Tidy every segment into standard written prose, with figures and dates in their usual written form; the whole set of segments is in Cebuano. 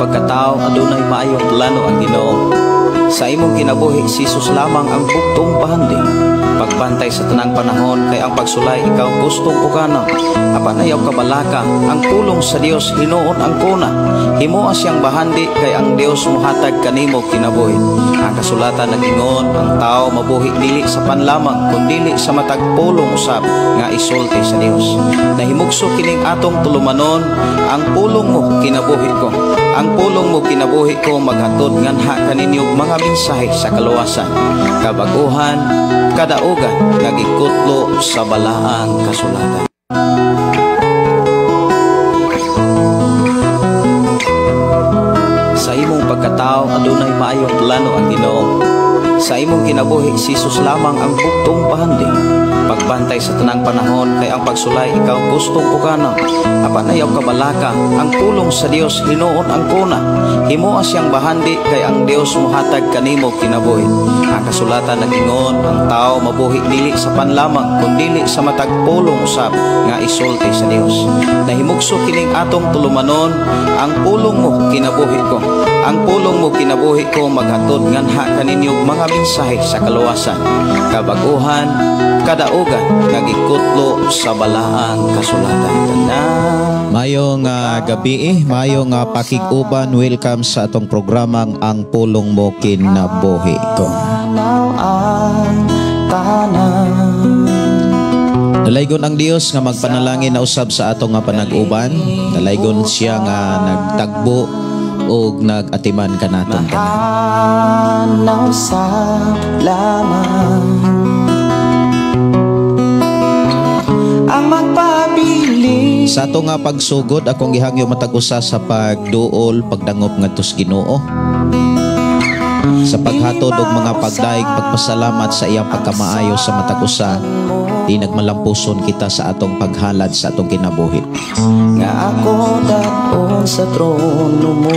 Pagkatao, adunay maayong plano ang Ginoo. Sa imong kinabuhi, si Jesus lamang ang bugtong bahandi. Pagbantay sa tanang panahon kay ang pagsulay ikaw gustong ukana. Apan ayaw kabalaka, ang pulong sa Dios hinuon ang kuna. Himoa siyang bahandi kay ang Dios mohatag kanimo kinabuhi. Ang kasulatan nag-ingon, ang tao mabuhi dili sa panlamang kundili sa matag pulong usab nga isulti sa Dios. Nahimugso kining atong tulumanon, ang pulong mo kinabuhi ko. Ang pulong mo kinabuhi ko maghatod nganha kaninyo mga mensahe sa kaluwasan, kabaguhan, kadaugan nga gikutlo sa balaang kasulatan. Sa imong pagkatao adunay maayong plano ang Ginoo. Sa imong kinabuhi, si Jesus lamang ang bugtong bahandi. Pagbantay sa tanang panahon kay ang pagsulay ikaw gustong ukana. Apan ayaw kabalaka, ang pulong sa Dios hinuon ang kuna. Himoa siyang bahandi kay ang Dios mohatag kanimo kinabuhi. Ang kasulatan nag-ingon, ang tao mabuhi dili sa panlamang kundili sa matag pulong usab nga isulti sa Dios. Nahimugso kining atong tulumanon, ang pulong mo kinabuhi ko. Ang pulong mo kinabuhi ko maghatod nganha kaninyo mga mensahe sa kaluwasan, kabaguhan, kadaugan nga gikutlo sa balaang kasulatan. Mayong gabi, mayong pakig-uban, welcome sa atong programang Ang Pulong Mo Kinabuhi Ko. Dalaygon ang Dios nga magpanalangin na usab sa atong nga panag-uban. Dalaygon siya nga nagtagbo og nag-atiman kanaton tanan. Sa ato nga pagsugod, akong gihangyo matag usa sa pagduol, pagdangop ngadto sa Ginoo, sa paghatod og mga pagdaig, pagpasalamat sa iyang pagkamaayo sa matag usa. Di nagmalampuson kita sa atong paghalad sa atong kinabuhi. Nga ako dad-on sa trono mo.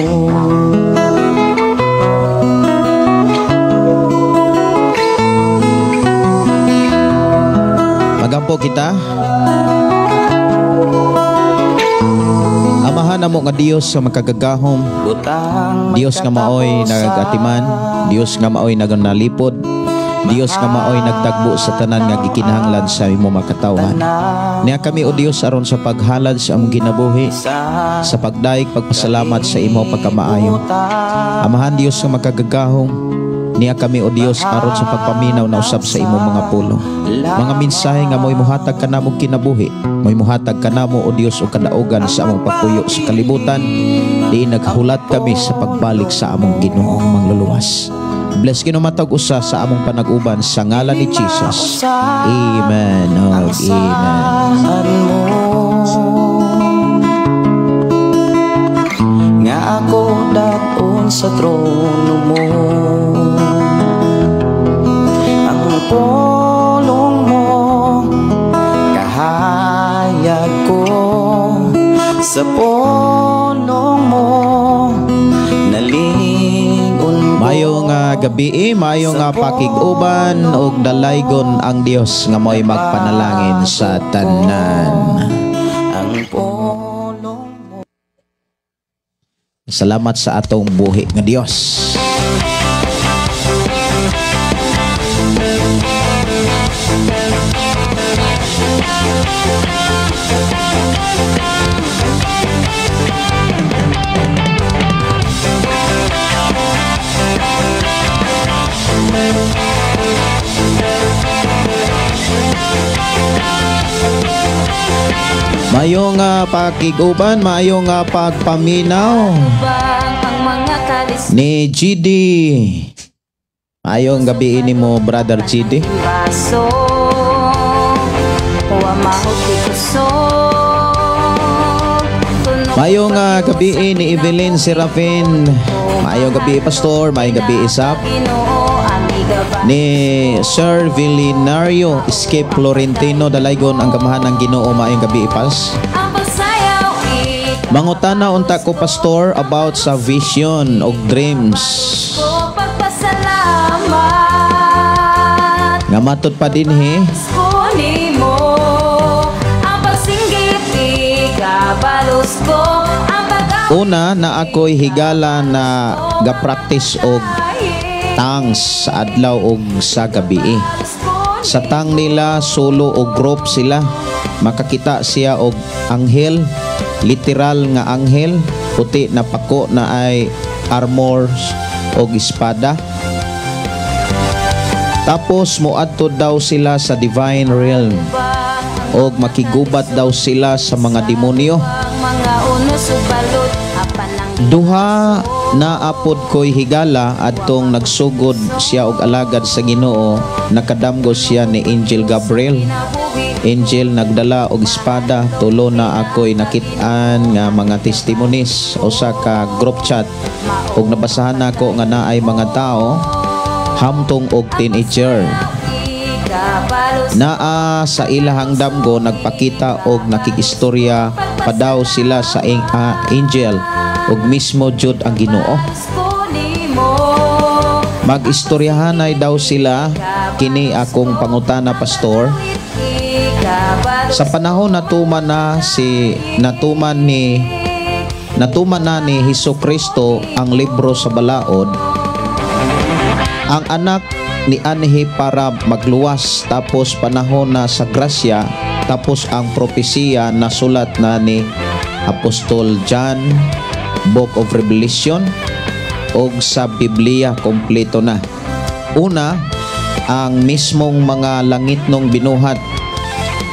Magampo kita. Amahan namo nga Dios sa makagagahom, Dios nga maoy nagatiman, Dios nga maoy naganalipod, Dios nga maoy nagtagbo sa tanan nga gikinahanglan sa imo makatawhan. Niya kami o Dios aron sa paghalad sa among kinabuhi, sa pagdaig pagpasalamat sa imo pagkamaayo. Amahan Dios nga makagagahom, niya kami o Dios aron sa pagpaminaw na usab sa imong mga pulong. Mga mensahe nga mo'y muhatag kanamo kinabuhi, mo'y muhatag kanamo o Dios og kadaugan sa among pagpuyo sa kalibutan. Di naghulat kami sa pagbalik sa among Ginoong mangluluwas. Bless Ginoo matag usa sa among panag-uban sa ngalan ni Jesus. Amen. Oh, amen. Nga ako dad-on sa trono mo. Ang pulong mo kahayag ko, sa pulong mo nalingon ko. Mayong gabi, mayong pakig-uban og dalaygon ang Dios nga mo'y magpanalangin sa tanan. Ang pulong mo. Salamat sa atong buhi nga Dios. Mayong pakig-uban, mayong pagpaminaw ni GD. Mayong gabi ini mo, Brother GD. Mayong gabi ni Evelyn Serafin. Mayong gabi, Pastor. Mayong gabi, Isap. Ni Sir Villinario Escape Florentino Dalaygon ang kamahan ng Ginoo. Maayong gabi, Pas. Mangutana unta ko, Pastor, about sa vision og dreams. Nga matud pa dinhi. Una na ako'y higala na ga-practice og tongues sa adlaw og sa gabi. Sa tongue nila, solo o group sila. Makakita siya og anghel, literal nga anghel, puti na pako na ay armors og espada. Tapos moadto daw sila sa divine realm og makigubat daw sila sa mga demonyo. Duha na apod ko'y higala adtong nagsugod siya og alagad sa Ginoo, nakadamgo siya ni Angel Gabriel. Angel nagdala og espada. Tulo na ako'y nakit-an nga mga testimonies usa ka group chat ug nabasahan nako nga naay mga tao hamtong og teenager. Naa sa ilahang damgo, nagpakita og nakikistorya pa daw sila sa angel ug mismo jud ang Ginoo. Mag-istoryahanay daw sila. Kini akong pangutana, pastor. Sa panahon natuman na si natuman ni natuman na ni Hesus Kristo ang libro sa balaod, ang anak ni anhi para magluwas, tapos panahon na sa grasya, tapos ang propesiya na sulat na ni Apostol John, Book of Revelation og sa Biblia, kompleto na. Una, ang mismong mga langitnong binuhat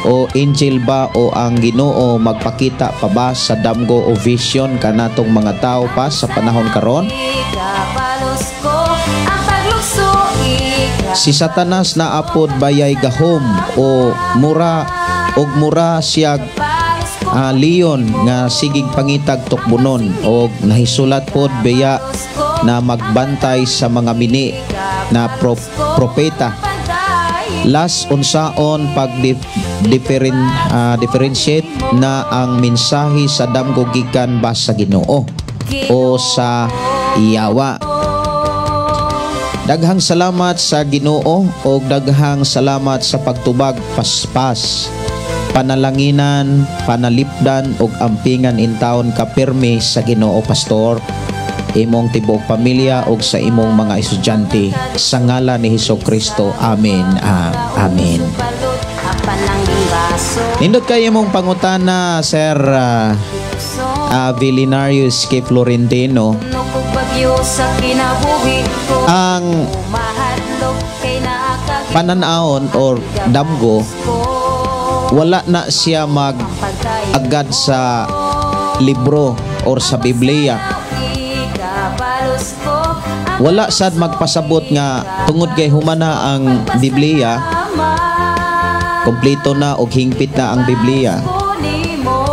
o angel ba o ang Ginoo magpakita pa ba sa damgo o vision kanatong mga tao pa sa panahon karon? Si Satanas na apod bayay gahom o mura og mura siya leon nga sigig pangitag tukbunon, og nahisulat pod beya na magbantay sa mga mini na propeta? Last, unsaon pag differentiate na ang mensahe sa damgo gikan ba sa Ginoo o sa yawa? Daghang salamat sa Ginoo og daghang salamat sa pagtubag, paspas. Panalanginan, panalipdan og ampingan intawon ka pirmi sa Ginoo, pastor. Imong tibuok pamilya og sa imong mga estudyante sa ngalan ni Hesus Kristo. Amen. Amen. Nindot kay imong pangutana, Sir Villinarius K. Florentino. Ang pananawon or damgo, wala na siya mag agad sa libro or sa Biblia. Wala sad magpasabot nga tungod kay humana ang Biblia, kompleto na og hingpit na ang Biblia,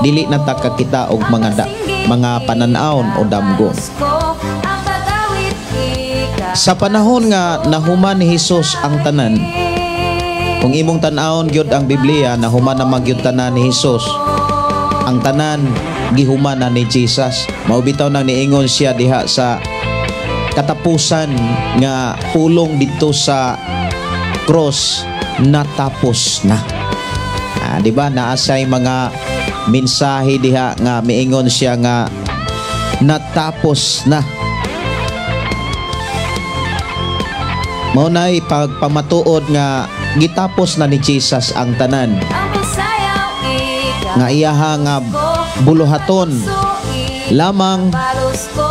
dili na ta kakita og mga pananawon o damgo. Sa panahon nga nahuman ni Hesus ang tanan, kung imong tan-awon gyud ang Biblia, nahuman na magyud tanan ni Hesus. Ang tanan gihuman na ni Jesus. Mao bitaw nang niingon siya diha sa katapusan nga pulong dito sa cross, "Natapos na." Di ba naasay mga mensahe diha nga miingon siya nga natapos na? Mao nay pagpamatuod nga gitapos na ni Jesus ang tanan nga iyaha nga buluhaton lamang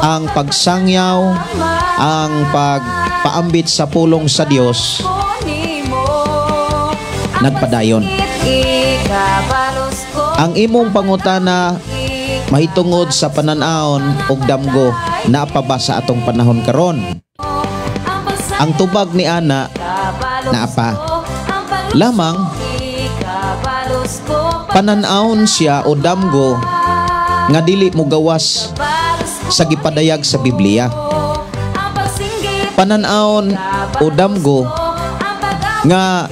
ang pagsangyaw, ang pagpaambit sa pulong sa Dios, nagpadayon. Ang imong pangutana mahitungod sa panan-awon og damgo, naa pa ba sa atong panahon karon? Ang tubag ni ana, naa pa. Lamang panan-awon siya o damgo nga dili mo gawas sa gipadayag sa Biblia. Panan-awon o damgo nga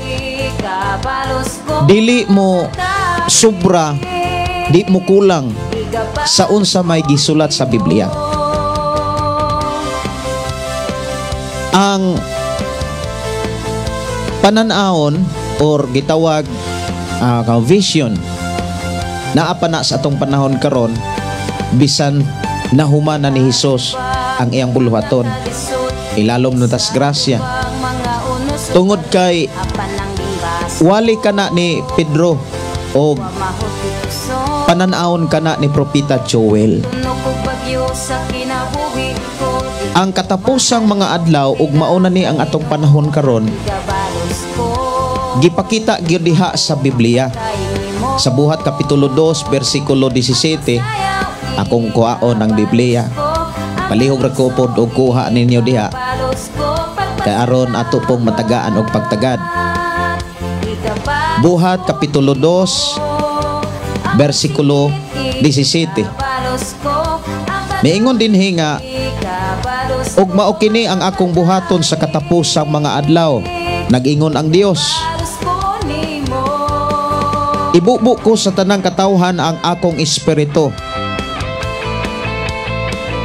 dili mo sobra, di mo kulang sa unsa may gisulat sa Biblia. Ang panan-awon or gitawag vision, naa pa na sa atong panahon karon bisan Nahuman na ni Hesus ang iyang buluhaton. Ilalom na tas grasya. Tungod kay wali kana ni Pedro o pananawon kana ni Propeta Joel. Ang katapusang mga adlaw ug mauna ni ang atong panahon karon, gipakita gyud diha sa Biblia. Sa Buhat Kapitulo 2 bersikulo 17, akong kuhaon ang Biblia. Palihog ra ko pod og kuha ninyo diha kay aron ato pong matagaan og pagtagad. Buhat Kapitulo 2 bersikulo 17. Miingon dinhi nga, "Ug mao kini ang akong buhaton sa katapusang mga adlaw, nag-ingon ang Dios. Ibubo ko sa tanang katawhan ang akong espiritu.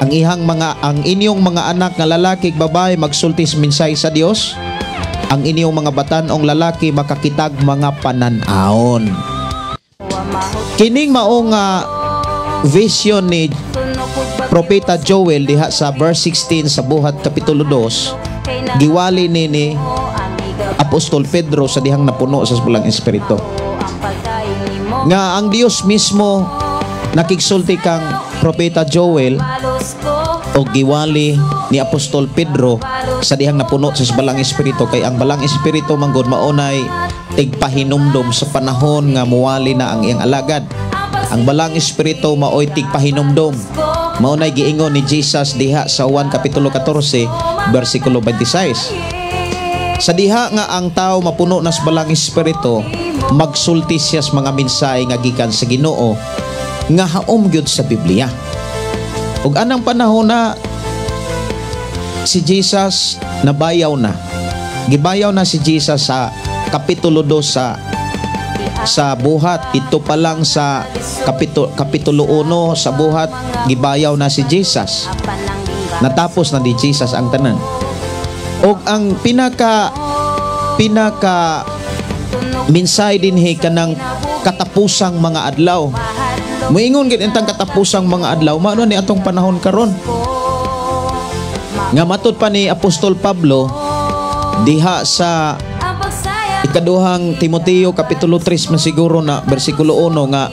Ang inyong mga anak nga lalaki ug babae magsulti sa mensahe sa Dios. Ang inyong mga batan-ong lalaki makakitag mga panan-awon." Kining mao nga vision ni Propeta Joel diha sa verse 16 sa Buhat Kapitulo 2, giwali ni Apostol Pedro sa dihang napuno sa Balang Espiritu. Nga ang Dios mismo nakigsulti kang Propeta Joel o giwali ni Apostol Pedro sa dihang napuno sa Balang Espiritu, kay ang Balang Espiritu manggod maunay tigpahinumdom sa panahon nga muwali na ang iyang alagad. Ang Balang Espiritu maoy tigpahinumdom. Maunay giingon ni Jesus diha sa Juan Kapitulo 14 bersikulo 26. Sa diha nga ang tao mapuno na sa Balang Espiritu, magsulti siya sa mga mensahe nga gikan sa Ginoo nga haom gyud sa Biblia. Ug anang panahon na si Jesus nabayaw na. Gibayaw na si Jesus sa Kapitulo 2 sa Buhat. Ito pa lang sa Kapitulo 1 sa Buhat, gibayaw na si Jesus. Natapos na di Jesus ang tanan. Og ang pinaka pinaka mensahe dinhi kanang katapusang mga adlaw. Moingon gid intang katapusang mga adlaw, mao ni atong panahon karon. Nga matud pa ni Apostol Pablo diha sa Ikaduhang Timoteo Kapitulo 3 man siguro na bersikulo 1 nga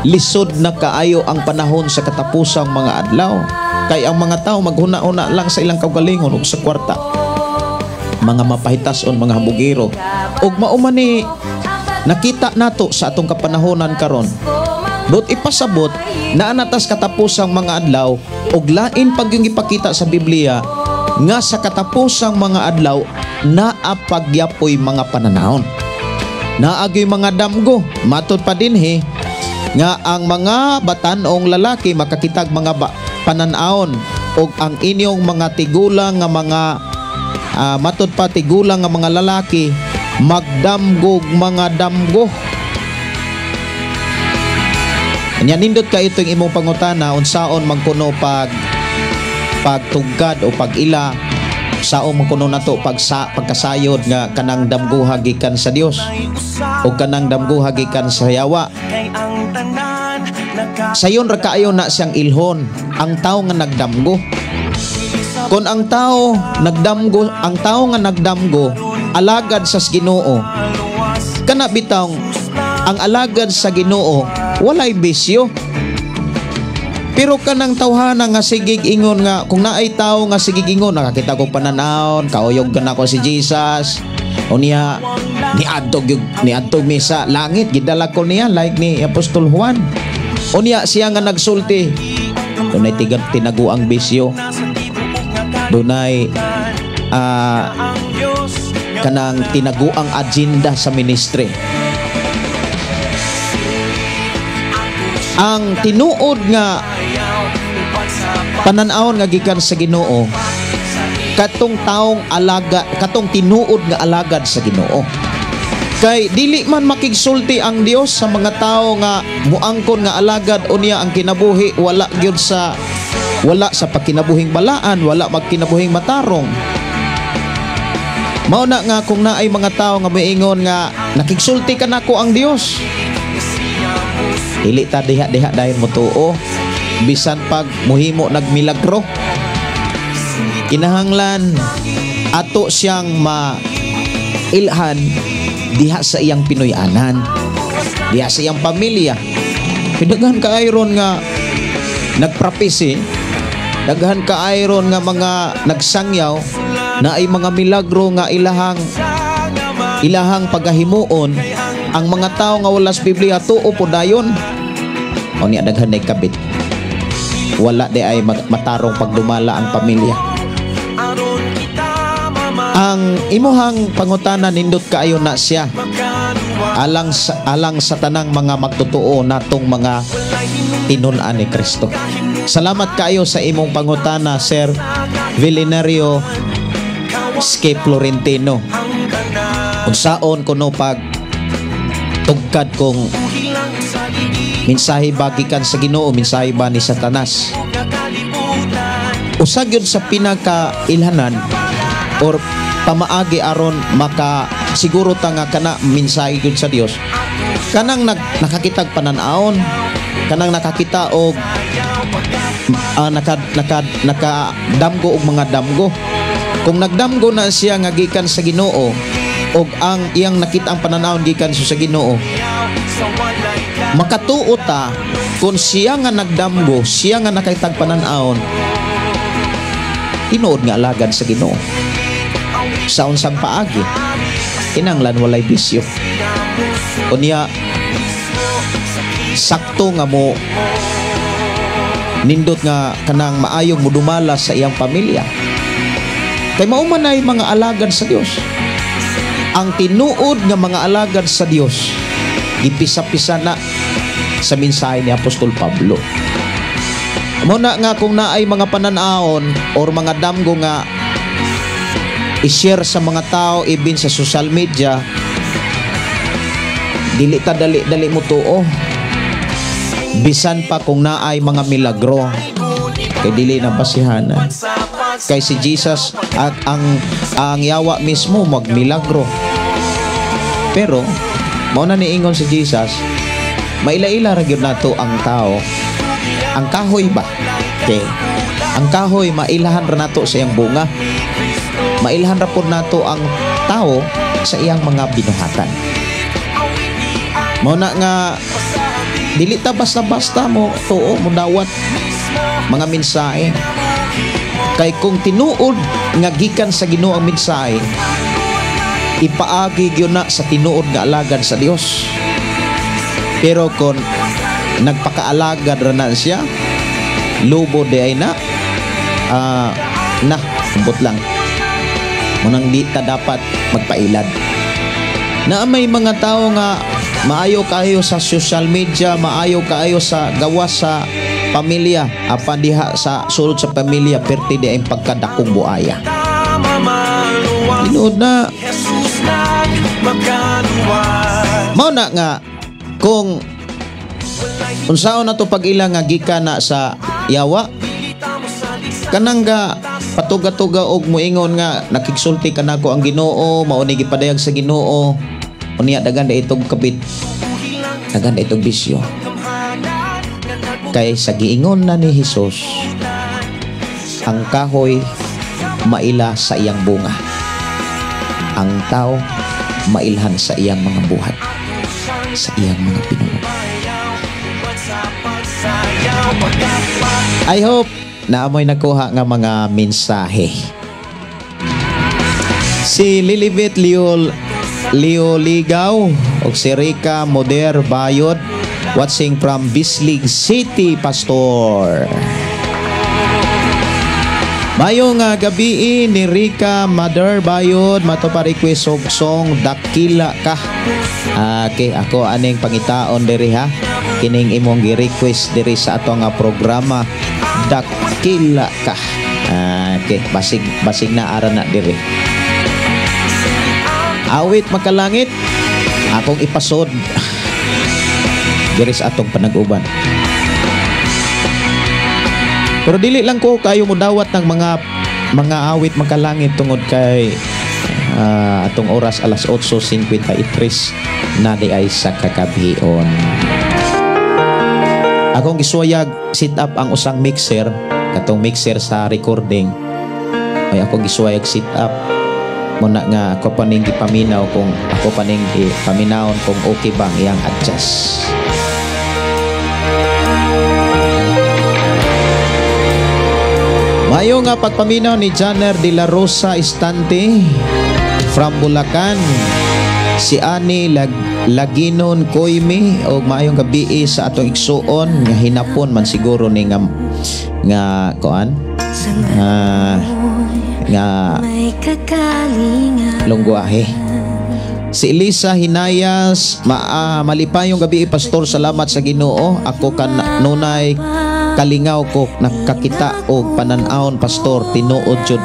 lisod na kaayo ang panahon sa katapusang mga adlaw. Kay ang mga tao maghuna-huna lang sa ilang kaugalingon ug sa kwarta. Mga mapahitason, mga habugero. Ug mao man ni nakita nato sa atong kapanahonan karon. But ipasabot na anatas katapusang mga adlaw ug lain pag yung ipakita sa Biblia nga sa katapusang mga adlaw naa pagyapoy mga pananawon. Naagyoy mga damgo, matod pa dinhi nga ang mga batan-ong lalaki makakitag mga pananawon ug ang inyong mga tigulang nga mga matod pa tigulang nga mga lalaki magdamgog mga damgo. Nya nindot ka itong imong pangutana unsaon man kuno pagtugkad o pag-ila, saon man kuno nato pagkasayod nga kanang damguha gikan sa Dios o kanang damguha gikan sa yawa. Sayon ra kaayo na siyang ilhon ang tao nga nagdamgo. Kon ang tao nagdamgo, ang tao nga nagdamgo alagad sa Ginoo, kana bitaw ang alagad sa Ginoo walay bisyo. Pero kanang tawhana nga sigig ingon nga kung naay tao nga sigig ingon nakakita ko pananawon, kauyog ka nako si Jesus. Unya niadto mi sa langit, gidala ko niya like ni Apostol Juan. Unya siya nga nagsulti, dunay tinaguang bisyo. Dunay kanang tinaguang agenda sa ministry. Ang tinuod nga panan-awon nga gikan sa Ginoo katong taong alaga, katong tinuod nga alagad sa Ginoo. Kay dili man makigsulti ang Dios sa mga tawo nga muangkon nga alagad unya ang kinabuhi wala gyud sa wala sa pagkinabuhing balaan, wala magkinabuhing matarong. Mao na nga kung naay mga tawo nga moingon nga nakigsulti kanako ang Dios, dili ta diha-diha dahil motuo. Bisan pag muhimo nagmilagro, kinahanglan ato siyang mailhan diha sa iyang Pinoy-anan, diha sa iyang pamilya. Daghan kaayo ron nga nagprapisi, daghan kaayo ron nga mga nagsangyaw na ay mga milagro nga ilahang ilahang pagahimuon. Ang mga tao nga wala sa Biblia, tuo po dayon. O niya, daghan na kabit, wala di ay matarong pagdumala ang pamilya. Ang imuhang pangutana, nindot kaayo na siya alang sa tanang mga magtotoo natong mga tinun-an ni Kristo. Salamat kaayo sa imong pangutana, Sir Villinario Ske Florentino. Unsaon kuno pag tugkad kung mensahe ba gikan sa Ginoo, mensahe ba ni Satanas? Usa gyud sa pinaka-ilhanan or pamaagi aron maka siguro ta nga kana mensahe gyud sa Dios, kanang nakakitag panan-awon, kanang nakakita og naka naka nakadamgo og mga damgo. Kung nagdamgo na siya nga gikan sa Ginoo og ang iyang nakita ang pananawon gikan sa Ginoo, makatuo ta kung siya nga nagdamgo, siya nga nakitag panan-awon, tinuod nga alagad sa Ginoo. Sa unsang paagi? Kinanglan walay bisyo. Unya sakto nga mo nindot nga kanang maayong mudumala sa iyang pamilya. Kay mao man ay mga alagad sa Dios. Ang tinuod nga mga alagad sa Dios, gipisa-pisa na sa mensahe ni Apostol Pablo. Mao na nga kung naay mga panan-awon or mga damgo nga i-share sa mga tao even sa social media, dili ta dali-dali mo tuo bisan pa kung naay mga milagro, kay dili na basihanan. Kay si Jesus at ang yawa mismo magmilagro, pero mao na niingon si Jesus, maila-ila ra gyud nato ang tao, ang kahoy ba. Okay, ang kahoy mailahan ra nato sa iyang bunga. Mailhan ra pod nato ang tao sa iyang mga binuhatan. Mao na nga dili ta basta-basta mo tuo, mo dawat mga mensahe. Kay kung tinuod nga gikan sa Ginoo ang mensahe, ipaagi gyud na sa tinuod nga alagad sa Dios. Pero kung nagpakaalagad ra na siya, lubo di ay na na ambot lang. Munang di ta dapat magpailad na may mga tao nga maayo kaayo sa social media, maayo kaayo sa gawas sa pamilya, apan diha sa sulod sa pamilya, perti di ay pagkadakong buaya. Tinuod na. Mao na nga kung unsaon na to pag-ila nga gikan na sa yawa, kanang ga patuga-tuga og moingon nga nakigsulti kanako ang Ginoo, mao ni gipadayag sa Ginoo, unya daghan na itong kabit, daghan na itong bisyo. Kay sa giingon na ni Hesus, ang kahoy maila sa iyang bunga, ang tao mailhan sa iyang mga buhat, sa iyang mga pinuno. I hope na amoy nakuha nga mga mensahe. Si Lilibet Leo Leo Ligaw o si Rica Moder Bayod, watching from Bislig City, Pastor. Mayo nga gabi ni Rica Mother Bayod, mato pa request og song "Dakila Ka". Okay, ako aning pangitaon diri ha. Kining imong gi-request diri sa ato nga programa, "Dakila Ka". Okay, basig basig na ara na diri. Awit Makalangit akong ipasod diri sa atong panag-uban. Pero dili lang ko kayo mudawat ng mga awit makalangit tungod kay atong oras alas 8:53 na di ay sa kakabion. Akong gisuwayag set up ang usang mixer, katong mixer sa recording. Ay, ako gisuwayag set up muna nga ako pa ning gipaminaw kung ako pa ning paminawon kung okay ba ang iyang adjust. Mayo nga pagpaminaw ni Janer de la Rosa Estante from Bulacan. Si Ani Laginon Koymi og maayong gabi sa atong igsuon nga hinapon man siguro ni nga nga kuan nga nga lungguahe. Si Elisa Hinayas, malipayong gabi, pastor, salamat sa Ginoo. Ako kanunay kalingaw ko nakakita og panan-awon, pastor, tinuod jud,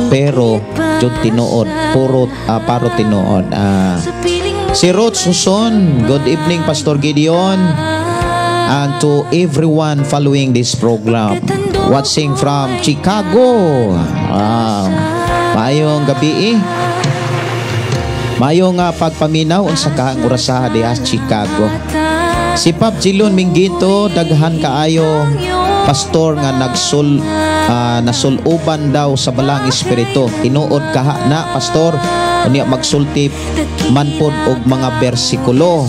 pero jud tinuod puro paro tinuod. Si Ruth Suson, good evening, Pastor Gideon, and to everyone following this program, watching from Chicago. Wow. Maayong gabi. Maayong pagpaminaw, unsa ka ang orasaha diha sa Chicago. Si Pap Jilon Minggito, daghan kaayo, pastor, nga nagsul nasuluban daw sa Balaang Espiritu. Tinuod kaha na, pastor? Unya magsulti man pod og mga bersikulo.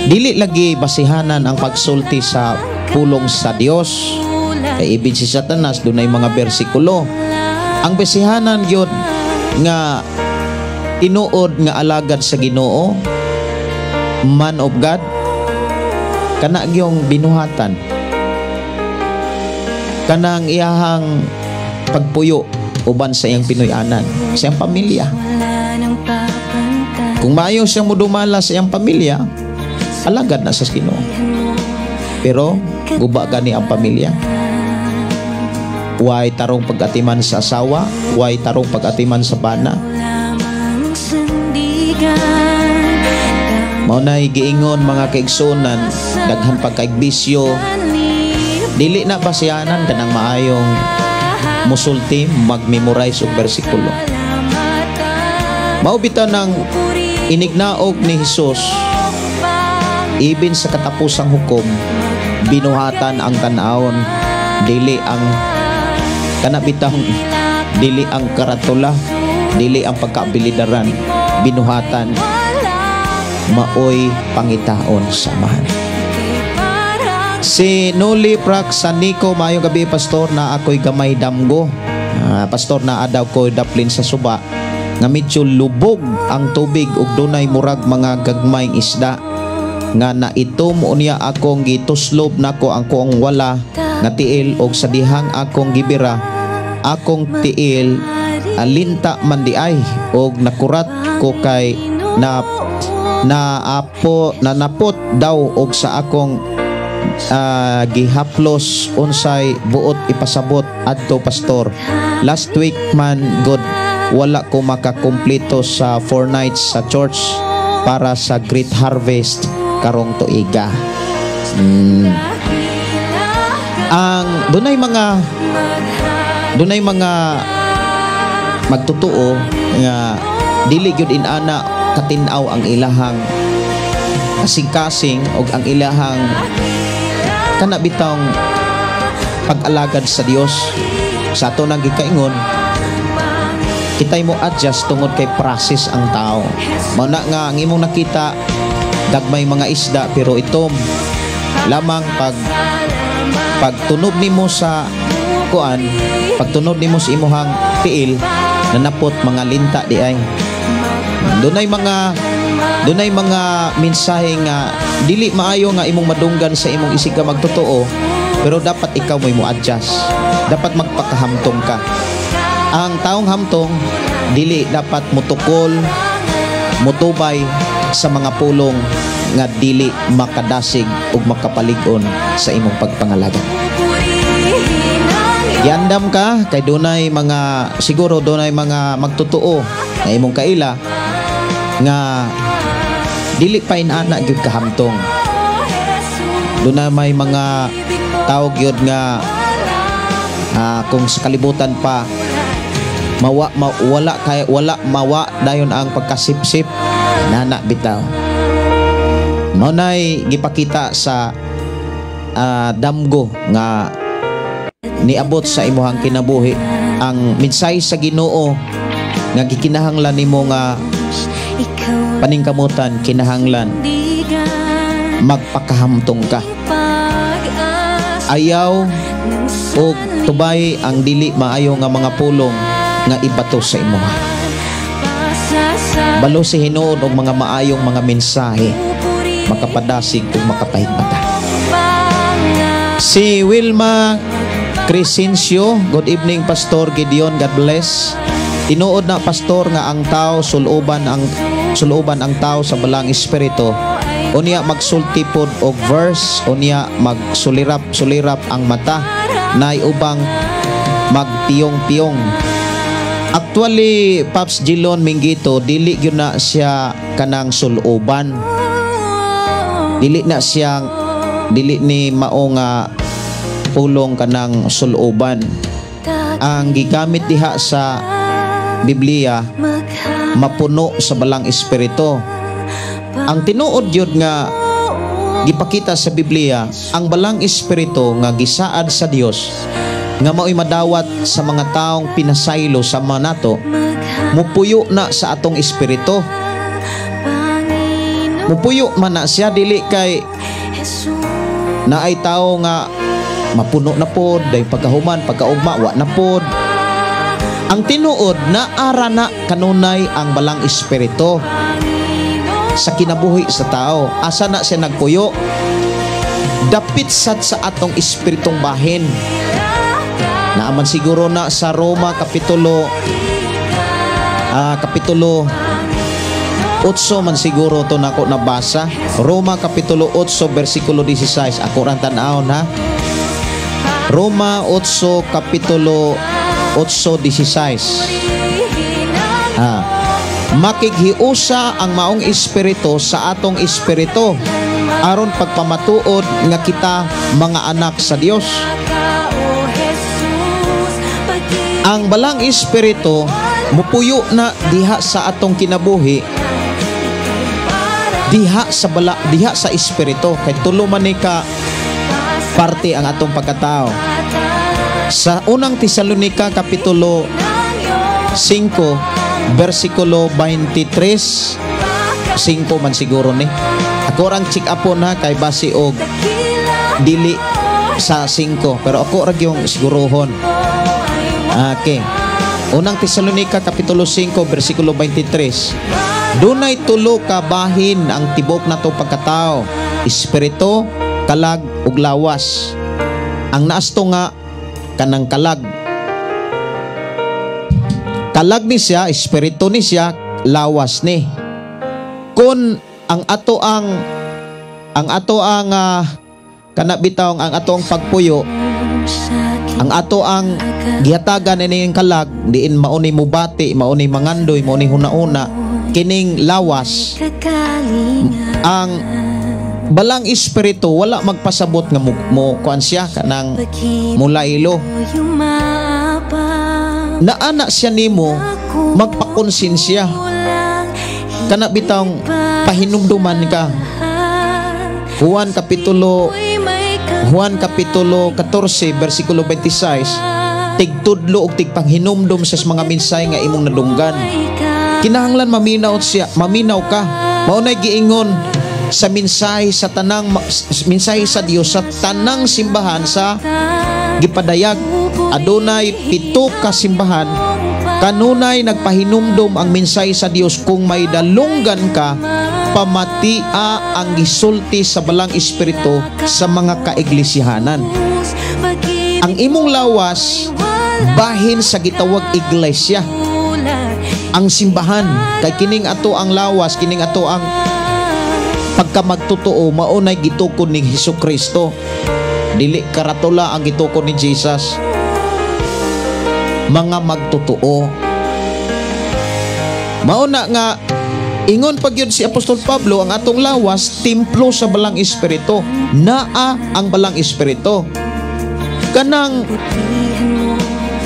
Dili lagi basihanan ang pagsulti sa pulong sa Dios. Kay ibig si Satanas dunay mga bersikulo. Ang basihanan gyud nga tinuod nga alagad sa Ginoo, man of God, kana gyung binuhatan, kanang iyahang pagpuyo uban sa iyang Pinoy-anan, sa iyang pamilya. Kung maayo siyang mudumala sa iyang pamilya, alagad na sa Ginoo. Pero guba gani ang pamilya, way tarong pag-atiman sa asawa, way tarong pag-atiman sa bana. Mao nay giingon, mga kaigsunan, daghan pagkaigbisyo. Dili na basihanan kanang maayong musulti, mag-memorize og bersikulo. Mao bitaw nang inignaog ni Hesus, ibin sa katapusang hukom, binuhatan ang tan-awon, dili ang kana bitaw, dili ang karatula, dili ang pagkaabilidaran, binuhatan maoy pangitaon sa Amahan. Si Noli Prak Saniko, maayong gabi, pastor, na ako'y gamay damgo. Pastor, na adaw ko daplin sa suba nga medyo lubog ang tubig ug dunay murag mga gagmayng isda nga naitom. Unya akong gituslob nako ang kuang wala nga tiil og sa dihang akong gibira akong tiil, alinta man di ay og nakurat ko kay na na apo nanapot daw og sa akong gihaplos. Unsay buot ipasabot adto, pastor? Last week man god wala ko makakumpleto sa 4 nights sa church para sa Great Harvest karong tuiga. Ang dunay mga magtotoo nga dili gyud inana katin-aw ang ilahang kasing-kasing og ang ilahang kana bitawng pag-alagad sa Dios. Sa ato nang gikaingon, kitay mo adjust tungod kay process ang tao. Mao na nga ang imong nakita gagmay mga isda, pero itom lamang. Pag pagtunob nimo sa kuan, pagtunob nimo sa imuhang tiil, nanapot mga linta di ay. Dunay mga mensahe nga dili maayo nga imong madunggan sa imong isig ka magtotoo, pero dapat ikaw mo'y mo adjust. Dapat magpakahamtong ka. Ang taong hamtong dili dapat mutukol, mutubay sa mga pulong nga dili makadasig ug makapalig-on sa imong pagpangalaga. Giandam ka kay dunay mga, siguro dunay mga magtotoo na imong kaila nga dili pa inana gyud kahamtong. Dunay may mga tao gyud nga kung sa kalibutan pa mawa ma, wala kay wala mawa dayon ang pagkasipsip nana bitaw. Mao nay gipakita sa Damgo nga niabot sa imuhang kinabuhi, ang mensahe sa Ginoo nga gikinahanglan nimo nga paningkamutan, kinahanglan magpakahamtong ka. Ayaw og tubay ang dili maayo nga mga pulong nga ibato sa imuha. Balo si hinuon og mga maayong mga mensahe, makapadasig ug makapahigmata. Si Wilma Crescencio, "Good evening, Pastor Gideon, God bless. Tinuod na, Pastor, nga ang tao suluban ang tao sa Balaang Espiritu. Unya magsulti pod og verse, unya magsulirap sulirap ang mata nay ubang magpiyong-piyong." Actually, Pops Gilon Mingito, dili gyud na siya kanang suluban. Dili na siya, dili ni mao nga pulong kanang suluban. Ang gigamit diha sa Biblia, mapuno sa Balaang Espiritu. Ang tinuod yun nga gipakita sa Biblia, ang Balaang Espiritu nga gisaad sa Dios nga mao'y madawat sa mga taong pinasaylo sa manato, mupuyo na sa atong espiritu. Mupuyo man na siya, dili kay naay tao nga mapuno na pod, day pagkahuman, pagkaugma, wa na pod. Ang tinuod, naara na kanunay ang Balaang Espiritu sa kinabuhi sa tao. Asa na siya nagpuyo? Dapit sad sa atong espiritong bahin. Naaman siguro na sa Roma kapitulo 8 man siguro to nako nabasa. Roma kapitulo 8 bersikulo 16. Ako rang tan-awon ha. Roma 8 kapitulo 8:16. Ah. Makighiusa ang maong espiritu sa atong espiritu aron pagpamatuod nga kita mga anak sa Dios. Ang Balaang Espiritu mupuyo na diha sa atong kinabuhi, diha sa bala, diha sa espiritu, kay tulo man ni ka parte ang atong pagkatao. Sa Unang Tesalonika kapitulo 5 bersikulo 23, 5 man siguro ni. Ako rang check up na kay basi og dili sa 5, pero ako ra yung siguruhon. Okay. Unang Tesalonika kapitulo 5 bersikulo 23. Dunay tulo ka bahin ang tibok nato pagkatao: espiritu, kalag ug lawas. Ang naasto nga kanang kalag. Kalag ni siya, espiritu ni siya, lawas ni. Kung ang ato ang kana bitaw ang ato ang pagpuyo, ang ato ang gihatagan ini kalag, diin mao ni mubati, mao ni mangandoy, mao ni hunauna, kining lawas, ang Balaang Espiritu wala magpasabot nga mo kuan siya kanang mulailo. Naana siya nimo magpakonsensya, kana bitawng pahinumduman ka. Juan kapitulo 14 bersikulo 26, tigtudlo og tigpanghinumdum sa mga mensahe nga imong nadunggan. Kinahanglan maminaw siya, maminaw ka. Mao nay giingon sa mensahe sa tanang mensahe sa Dios sa tanang simbahan sa gipadayag. Adunay 7 ka simbahan. Kanunay nagpahinumdum ang mensahe sa Dios, kung may dalunggan ka, pamatia ang gisulti sa Balaang Espiritu sa mga kaiglisyahanan. Ang imong lawas bahin sa gitawag iglesia, ang simbahan, kay kining ato ang lawas, kining ato ang pagkamagtotoo, mao nay gitukod ni Hesus Kristo. Dili karatula ang gitukod ni Jesus, mga magtotoo. Mao na nga ingon pag yun si Apostol Pablo, ang atong lawas templo sa Balaang Espiritu. Naa ang Balaang Espiritu. Kanang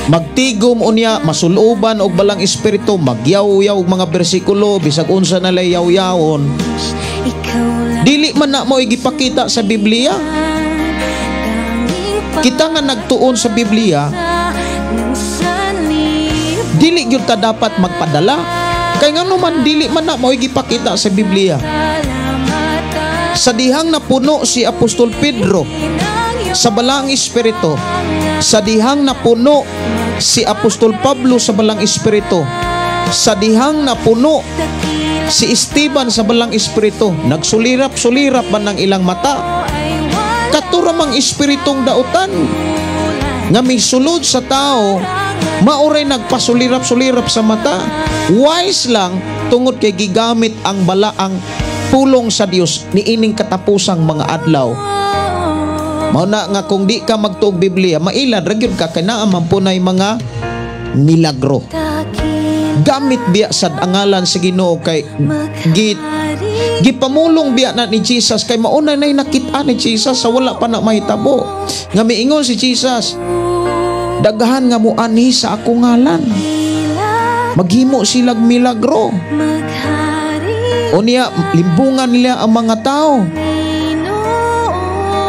magtigom unya masuluban og Balaang Espiritu, magyaw-yaw og mga bersikulo, bisag unsa na lay yaw-yawon, dili man na mo igipakita sa Biblia. Kita nga nagtuon sa Biblia, dili gyud ta dapat magpadala. Kay ngano man dili man na mao'y gipakita sa Biblia. Sa dihang napuno si Apostol Pedro sa Balaang Espiritu, sa dihang napuno si Apostol Pablo sa Balaang Espiritu, sa dihang napuno si Esteban sa Balaang Espiritu, nagsulirap-sulirap man ang ilang mata. Kato ra mang espiritong dautan nga misulod sa tao, maoray nagpasulirap-sulirap sa mata. Wise lang tungod kay gigamit ang balaang pulong sa Dios niining katapusang mga adlaw. Mao na nga kung di ka magtuog Biblia, mailad ra gyud ka kay naa man punay mga milagro. Gamit biya sad ang ngalan sa Ginoo kay gipamulong biya na ni Jesus kay mauna nay nakita ni Jesus sa wala pa na mahitabo. Nga miingon si Jesus, daghan nga muanhi sa akong ngalan, maghimo silag milagro. Unya limbungan nila ang mga tao.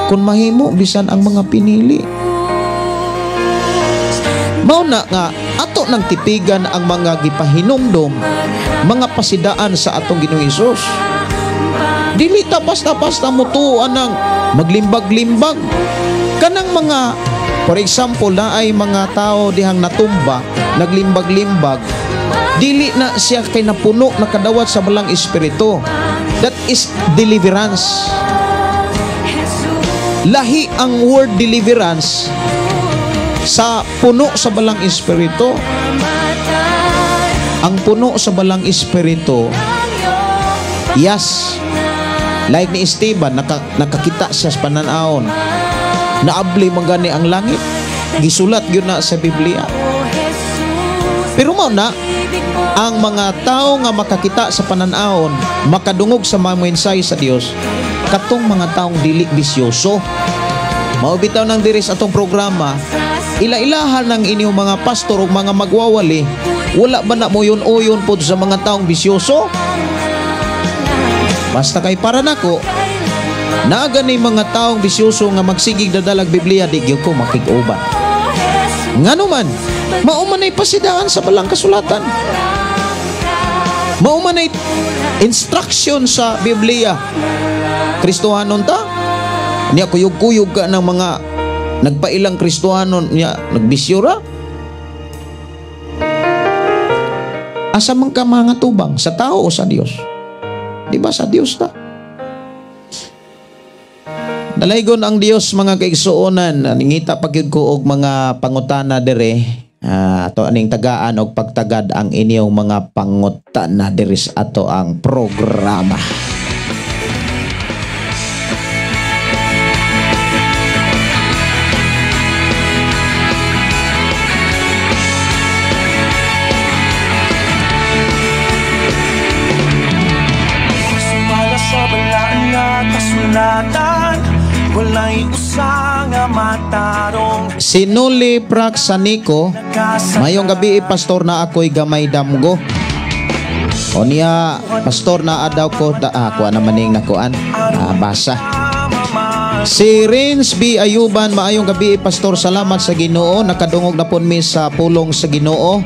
Kung mahimo bisan ang mga pinili. Mao na nga ato nang tipigan ang mga gipahinumdom, mga pasidaan sa atong Ginoong Hesus. Dili ta basta-basta mutuo anang maglimbag-limbag. Kanang mga, for example, na ay mga tao dihang natumba, naglimbag-limbag, dili na siya kay napuno, nakadawat sa Balang Espiritu. That is deliverance. Lahi ang word deliverance sa puno sa Balang Espiritu. Ang puno sa Balang Espiritu, yes, like ni Esteban, nakakita siya sa pananawon. Naabli man gani ang langit. Gisulat gyud na sa Biblia. Pero mao na ang mga tao nga makakita sa pananawon, makadungog sa mga mensahe sa Dios, katong mga taong dili bisyoso. Mao bitaw nang diri sa atong programa, ila-ilahan ng inyong mga pastor ug mga magwawali, wala ba na mo yun-uyon pod sa mga taong bisyoso? Basta kay para nako, naa gani mga taong bisyoso nga magsigig dadalag Biblia, di gyud ko makig-uban. Ngano man, mao man ay pasidaan sa balang kasulatan. Mao man ay instruction sa Biblia. Kristohanon ta? Niya kuyog-kuyog ka ng mga nagpailang Kristohanon, niya nagbisyo ra? Asa man ka mga tubang? Sa tao o sa Dios? Di ba sa Dios ta? Dalaygon ang Dios mga kaigsuonan. Ningita pa gyud ko og mga pangutana dire. Ato aning tagaan og pagtagad ang inyong mga pangutana diri sa ato ang programa. Sumala sa balaan nga kasulatan, walay usa nga matarong. Si Nuli Praxanico, mayong gabi pastor na ako'y gamay damgo. O niya, pastor na adaw ko, kuha naman ning nakuan, basa. Si Rins B. Ayuban, maayong gabi pastor, salamat sa Ginoo, nakadungog na pon mi sa pulong sa Ginoo.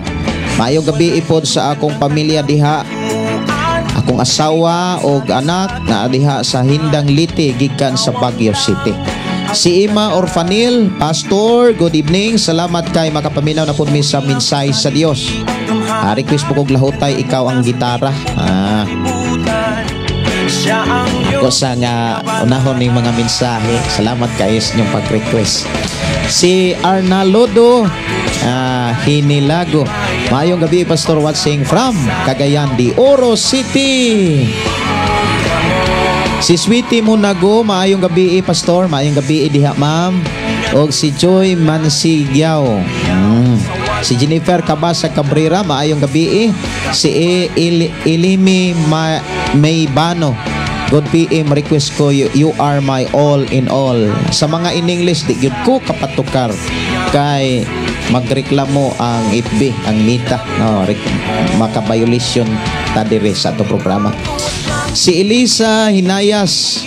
Maayong gabi ipod sa akong pamilya diha, akong asawa og anak na diha sa Hindang Liti gikan sa Baguio City. Si Ima Orfanil, Pastor, good evening. Salamat kay makapaminaw na po mi sa minsay sa Dios. Request po kog lahutay, ikaw ang gitara. Ako sa nga unahon ning mga mensahe. Salamat kay sa inyong pag-request. Si Arnaldo Hinilago, maayong gabi Pastor, watching from Cagayan de Oro City. Si Sweetie Munago, maayong gabi Pastor, maayong gabi diha ma'am. Og si Joy Mansigyao. Si Jennifer Cabasa Cabrera, maayong gabi. Si Ilimi Maybano, good PM, request ko you are my all in all. Sa mga in English di gyud ko kapatukar kay magreklamo ang FB, ang Meta, no, maka-violation ta diri sa ato programa. Si Elisa Hinayas,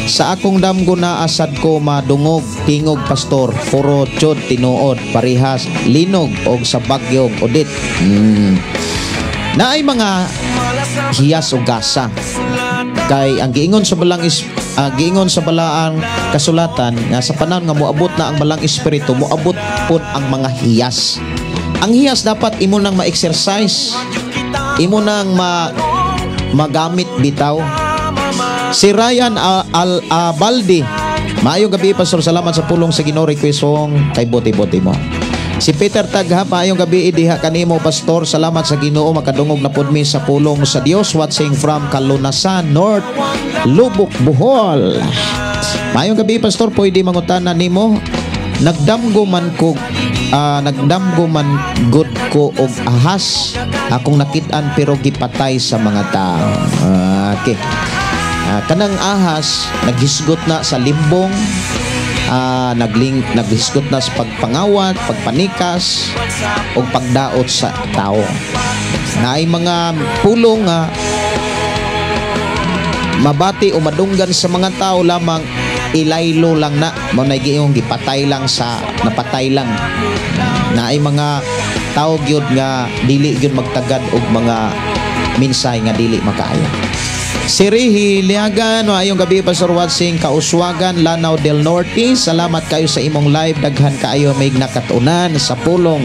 Sa akong damgo na asad ko madungog tingog, pastor, puro jud tinuod parihas linog og sa bagyong Odette. Naay mga hiyas o gasa kay ang giingon sa balang is giingon sa balaang kasulatan nga sa panahon nga moabot na ang balang espiritu, moabot pod ang mga hiyas. Ang hiyas dapat imo nang ma-exercise, imo nang magamit bitaw. Si Ryan Al Abaldi, maayong gabi, pastor, salamat sa pulong sa Ginoo, request song kay Bote-Bote Mo. Si Peter Tagha, maayong gabi diha kanimo, pastor, salamat sa Ginoo, makadungog na pud mi sa pulong sa Dios, watching from Kalunasan North, Lubuk, Bohol. Maayong gabi, pastor, pwede mangutana nimo, nagdamgo man gud ko og ahas akong nakit-an pero gipatay sa mga tao. Okay. Kanang ahas naghisgot na sa limbong, naghisgot na sa pagpangawat, pagpanikas o pagdaot sa tao. Naay mga pulong nga mabati o madunggan sa mga tao lamang, ilaylo lang na mao na giingong gipatay lang sa napatay lang. Naay mga tao gyud nga dili gyud magtagad og mga mensahe nga dili makaayo. Si Rihi Liagan, maayong gabi, Pastor, watching Kauswagan, Lanao del Norte. Salamat kayo sa imong live, daghan kaayo may nakatunan sa pulong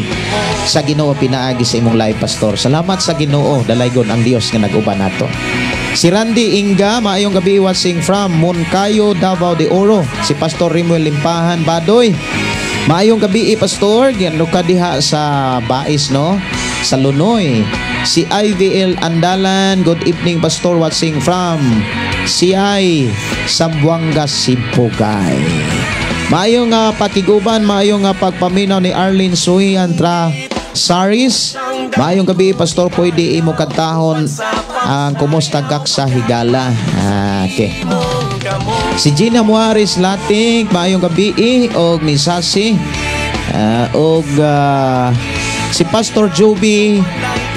sa Ginoo pinaagi sa imong live, pastor. Salamat sa Ginoo, dalaygon ang Dios nga nag-uban nato. Si Randy Inga, maayong gabi, watching from Moncayo, Davao de Oro. Si Pastor Rimuel Limpahan Badoy, maayong gabi, pastor, giano ka diha sa Bais, no? Sa Lunoy. Si IVL Andalan, good evening, pastor, watching from CI, Zamboanga, Sibugay. Maayong pakiguban, maayong pagpaminaw ni Arlene Suhi Antra Saris. Maayong gabi, pastor, pwede imo kantahon ang Kumusta Gak sa Higala. Okay. Si Gina Muaris Lating, maayong gabi og ni Sasi. Og si Pastor Joby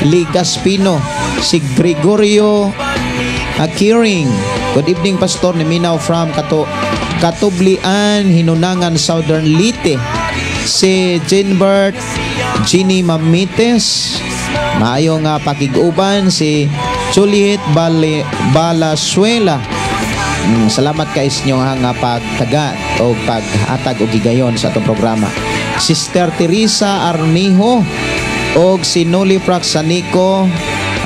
Ligaspino, si Gregorio Akiring. Good evening, pastor, ni Minaw from Katublian, Hinunangan, Southern Leyte. Si Jinbert Ginny Mamites, maayong pakig-uban. Si Juliet Balasuela. Salamat kay sa inyong nga pagtagat o paghatag og gigayon sa atong programa. Sister Teresa Arnijo og si Noli Praxanico.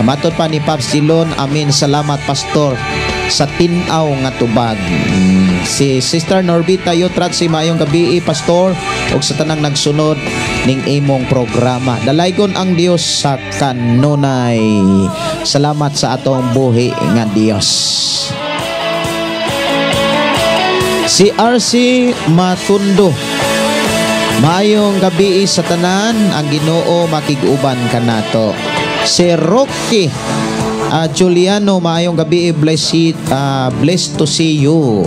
Matod pa ni Pops Silon, amin, salamat, pastor, sa tin-aw nga tubag. Si Sister Norbita Yutrat, si maayong gabi, pastor, ug sa tanang nagsunod ning imong programa. Dalaygon ang Dios sa kanunay. Salamat sa atong buhi nga Dios. Si RC Matundo, maayong gabi sa tanan, ang Ginoo makig-uban kanato. Si Rocky Juliano, maayong gabi, blessed to see you.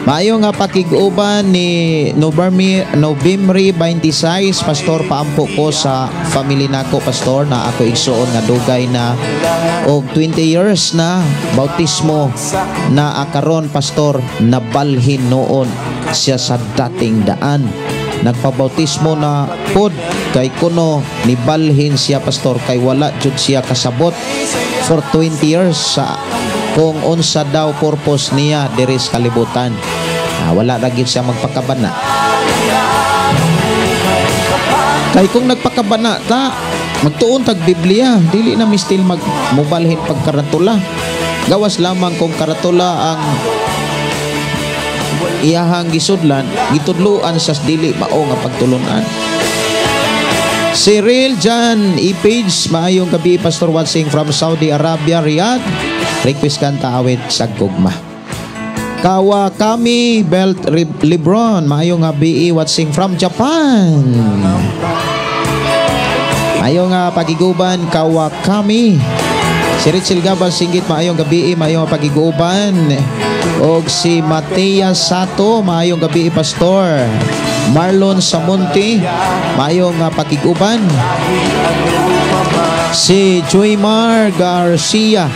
Maayong nga pakig-uban ni November 26, pastor, paampo ko sa family nako, pastor, na ako igsuon nga dugay na og 20 years na bautismo na akaron, pastor, nabalhin noon siya sa dating daan. Nagpabautismo na pod kay kuno nibalhin siya, pastor, kay wala jud siya kasabot for 20 years sa kung unsa daw purpose niya diri sa kalibutan. Wala ra gyud siya magpakabana. Kay kung nagpakabana ta, magtuon tag Biblia, dili na mi still magmubalhin pagkaratula. Gawas lamang kung karatula ang iyahang gisudlan, gitudloan sa dili mao nga pagtulunan. Cyril John E. Page, maayong gabi, pastor, watching from Saudi Arabia, Riyadh. Request kanta awit sa gugma. Kawakami Belt Lebron, maayong gabi, watching from Japan. Maayong nga pagiguban, Kawakami. Si Richel Gabas Singgit, maayong gabi, maayong pagiguban. Og si Matea Sato, maayong gabi, pastor. Marlon Samonte, maayong pakiguban. Si Joymar Garcia,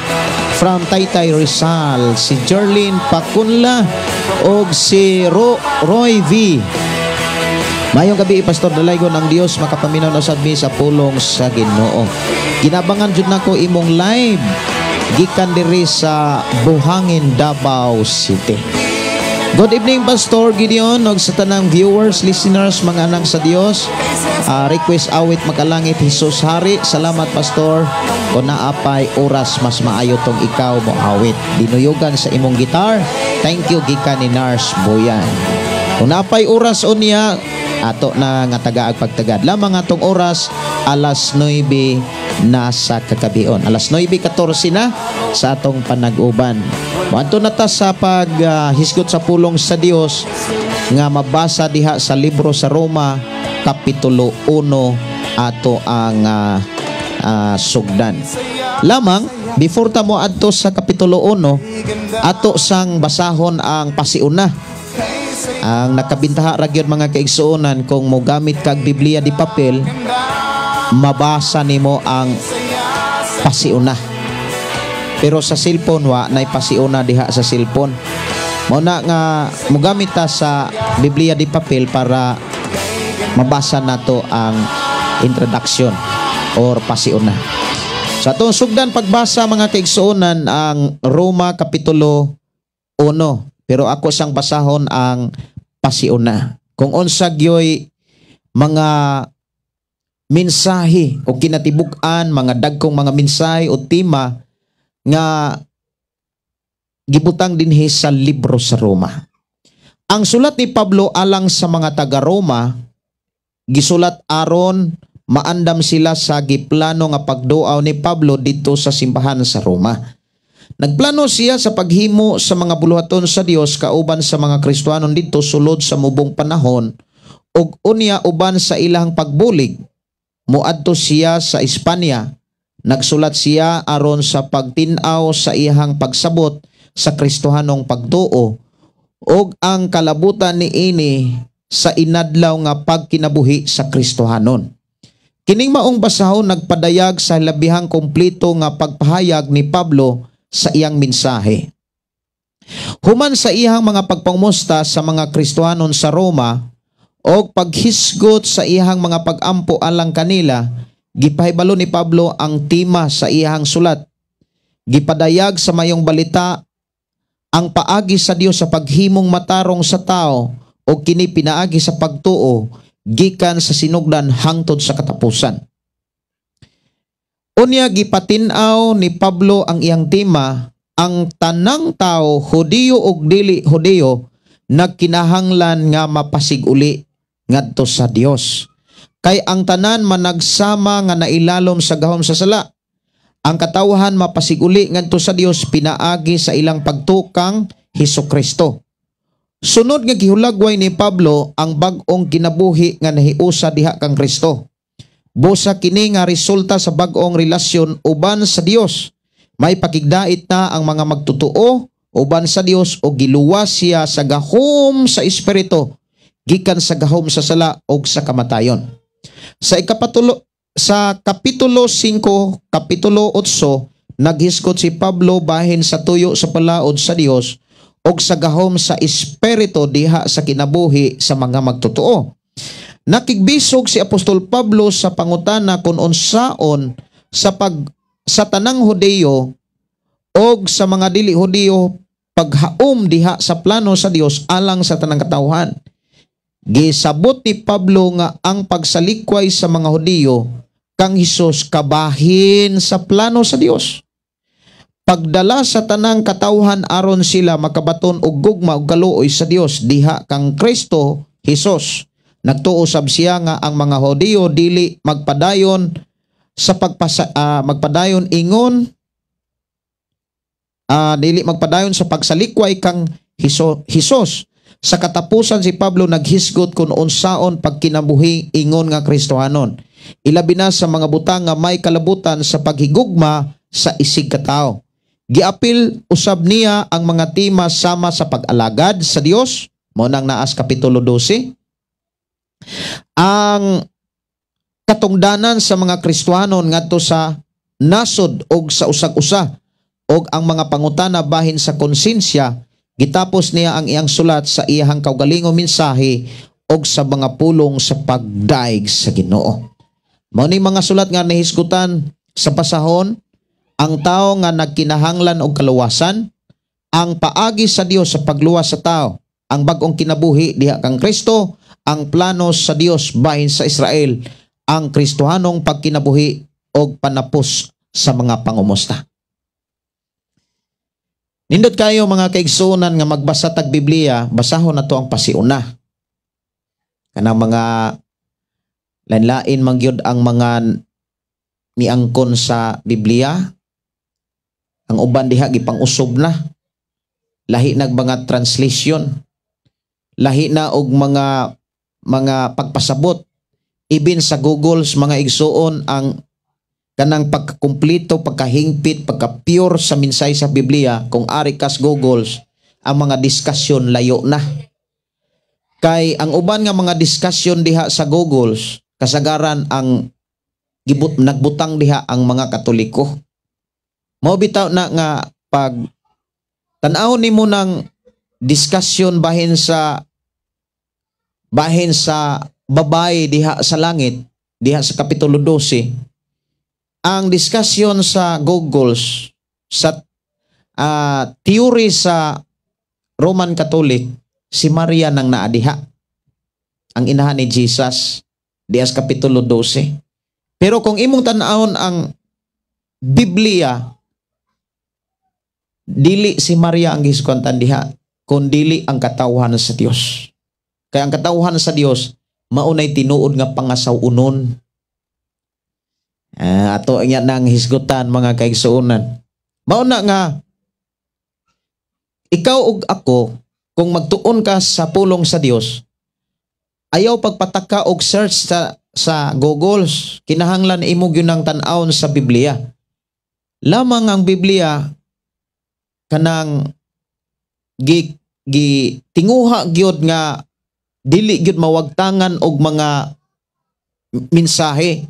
From Taytay, Rizal, si Jerlyn Pacunla og si Roy V. Maayong gabii, Pastor Dalaygon, ang Dios makapaminaw na sad mi sa pulong sa Ginoo. Ginabangan jud nako imong live gikan diri sa Buhangin, Davao City. Good evening, Pastor Gideon, og sa tanang viewers, listeners, mga anak sa Dios. Request awit "Makalangit Jesus Hari". Salamat, Pastor. Kung naapay oras, mas maayo tong ikaw mo awit. Dinuyogan sa imong gitar. Thank you, gikan ni Nars Boyan. Kung naapay oras unya, ato na nga tagaag pagtagad. Lamang atong oras, alas 9 na sa kagabion. Alas 9:14 na sa atong panag-uban. Moadto na ta sa paghisgot sa pulong sa Dios nga mabasa diha sa libro sa Roma, Kapitulo 1, ato ang sugdan. Lamang before ta mo adto sa Kapitulo 1, ato sang basahon ang pasiuna. Ang nakabintaha ra gyud, mga kaigsuonan, kung mogamit kag Biblia di papel, mabasa nimo ang pasiuna. Pero sa cellphone, wa nay pasiuna diha sa cellphone. Mao na nga mogamit ta sa Biblia di papel para mabasa nato ang introduction or pasiuna. Sa atong sugdan pagbasa, mga kaigsuonan, ang Roma Kapitulo 1. Pero ako sang basahon ang pasiuna. Kung unsa gyoy mga mensahe o kinatibuk-an, mga dagkong mga mensahe o tema nga gibutang dinhi sa libro sa Roma. Ang sulat ni Pablo alang sa mga taga-Roma gisulat aron maandam sila sa giplano nga pagduaw ni Pablo didto sa simbahan sa Roma. Nagplano siya sa paghimo sa mga buluhaton sa Dios kauban sa mga Kristohanon didto sulod sa mubong panahon ug unya uban sa ilang pagbulig moadto siya sa Espanya. Nagsulat siya aron sa pagtin-aw sa iyang pagsabot sa Kristohanong pagtuo ug ang kalabutan niini sa inadlaw nga pagkinabuhi sa Kristohanon. Kining maong basahon nagpadayag sa labihang kompleto nga pagpahayag ni Pablo sa iyang mensahe. Human sa iyang mga pagpangmusta sa mga Kristohanon sa Roma o paghisgot sa iyang mga pagampo alang kanila, gipahibalo ni Pablo ang tema sa iyang sulat. Gipadayag sa Mayong Balita ang paagi sa Dios sa paghimong matarong sa tao o kini pinaagi sa pagtuo gikan sa sinugdan hangtod sa katapusan. Unya gipatin-aw ni Pablo ang iyang tema: ang tanang tao, Hudiyo ug dili Hudiyo, nagkinahanglan nga mapasiguli ngadto sa Dios. Kay ang tanan managsama nga nailalom sa gahom sa sala. Ang katawhan mapasiguli ngadto sa Dios pinaagi sa ilang pagtuo kang Hesus Kristo. Sunod nga gihulagway ni Pablo ang bag-ong kinabuhi nga nahiusa diha kang Kristo. Busa kini nga resulta sa bag-ong relasyon uban sa Dios. May pakigdait na ang mga magtotoo uban sa Dios o giluwas siya sa gahom sa espiritu gikan sa gahom sa sala og sa kamatayon. Sa Kapitulo 5, Kapitulo 8, naghisgot si Pablo bahin sa tuyo sa palaod sa Dios og sa gahom sa espiritu diha sa kinabuhi sa mga magtotoo. Nakigbisog si Apostol Pablo sa pangutana kung unsaon sa pag sa tanang Hudiyo og sa mga dili Hudiyo paghaom diha sa plano sa Dios alang sa tanang katawhan. Gisabot ni Pablo nga ang pagsalikway sa mga Hudiyo kang Hesus kabahin sa plano sa Dios. Pagdala sa tanang katawhan aron sila makabaton og gugma ug kaluoy sa Dios diha kang Kristo Hesus. Nagtuo sab siya nga ang mga Hudiyo dili magpadayon sa pagpasa magpadayon ingon dili magpadayon sa pagsalikway kang Hesus. Sa katapusan, si Pablo naghisgot kung unsaon pagkinabuhi ingon nga Kristohanon. Ilabi na sa mga butang nga may kalabutan sa paghigugma sa isig katao. Giapil usab niya ang mga tema sama sa pag-alagad sa Dios, mao nang naas Kapitulo 12. Ang katungdanan sa mga Kristohanon ngadto sa nasod og sa usag-usa. Og ang mga pangutana bahin sa konsensya. Gitapos niya ang iyang sulat sa iyahang kaugalingong mensahe og sa mga pulong sa pagdaig sa Ginoo. Mao ni mga sulat nga nahisgutan sa pasahon ang tao nga nagkinahanglan og kaluwasan, ang paagi sa Dios sa pagluwas sa tao, ang bag-ong kinabuhi diha kang Kristo, ang plano sa Dios bahin sa Israel, ang Kristohanong pagkinabuhi og panapos sa mga pangumusta. Nindot kayo, mga kaigsuonan, nga magbasa tag Biblia, basahon na to ang pasiuna. Kanang mga lain-lain man gyud ang mga niangkon sa Biblia. Ang uban diha gipang-usob na. Lahi nag mga translation. Lahi na og mga pagpasabot. Ibin sa Google, mga igsuon, ang kanang pagkakumpleto, pagkahingpit, pagka-pure sa minsay sa Biblia, kung ari kas Google, ang mga diskusyon layo na. Kay ang uban nga mga diskusyon diha sa Google, kasagaran ang nagbutang diha ang mga Katoliko. Mao bitaw na nga pag tan-aw nimo ng diskusyon bahin sa babae diha sa langit, diha sa Kapitulo 12, ang diskusyon sa Google sa theory sa Roman Catholic, si Maria nang naadiha, ang inahan ni Jesus diha sa Kapitulo 12. Pero kung imong tan-awon ang Biblia, dili si Maria ang gihisgutan diha, kun dili ang katawhan sa Dios. Kaya ang katawhan sa Dios maunay tinuod nga pangasaw-unon. Ato nya nang hisgutan, mga kaigsuonan. Mao na nga ikaw ug ako, kung magtuon ka sa pulong sa Dios, ayaw pagpataka og search sa Google. Kinahanglan imo gyud nang tan-awon sa Biblia. Lamang ang Biblia kanang gi, gi tinguha gyud nga dili gyud mawagtangan og mga mensahe.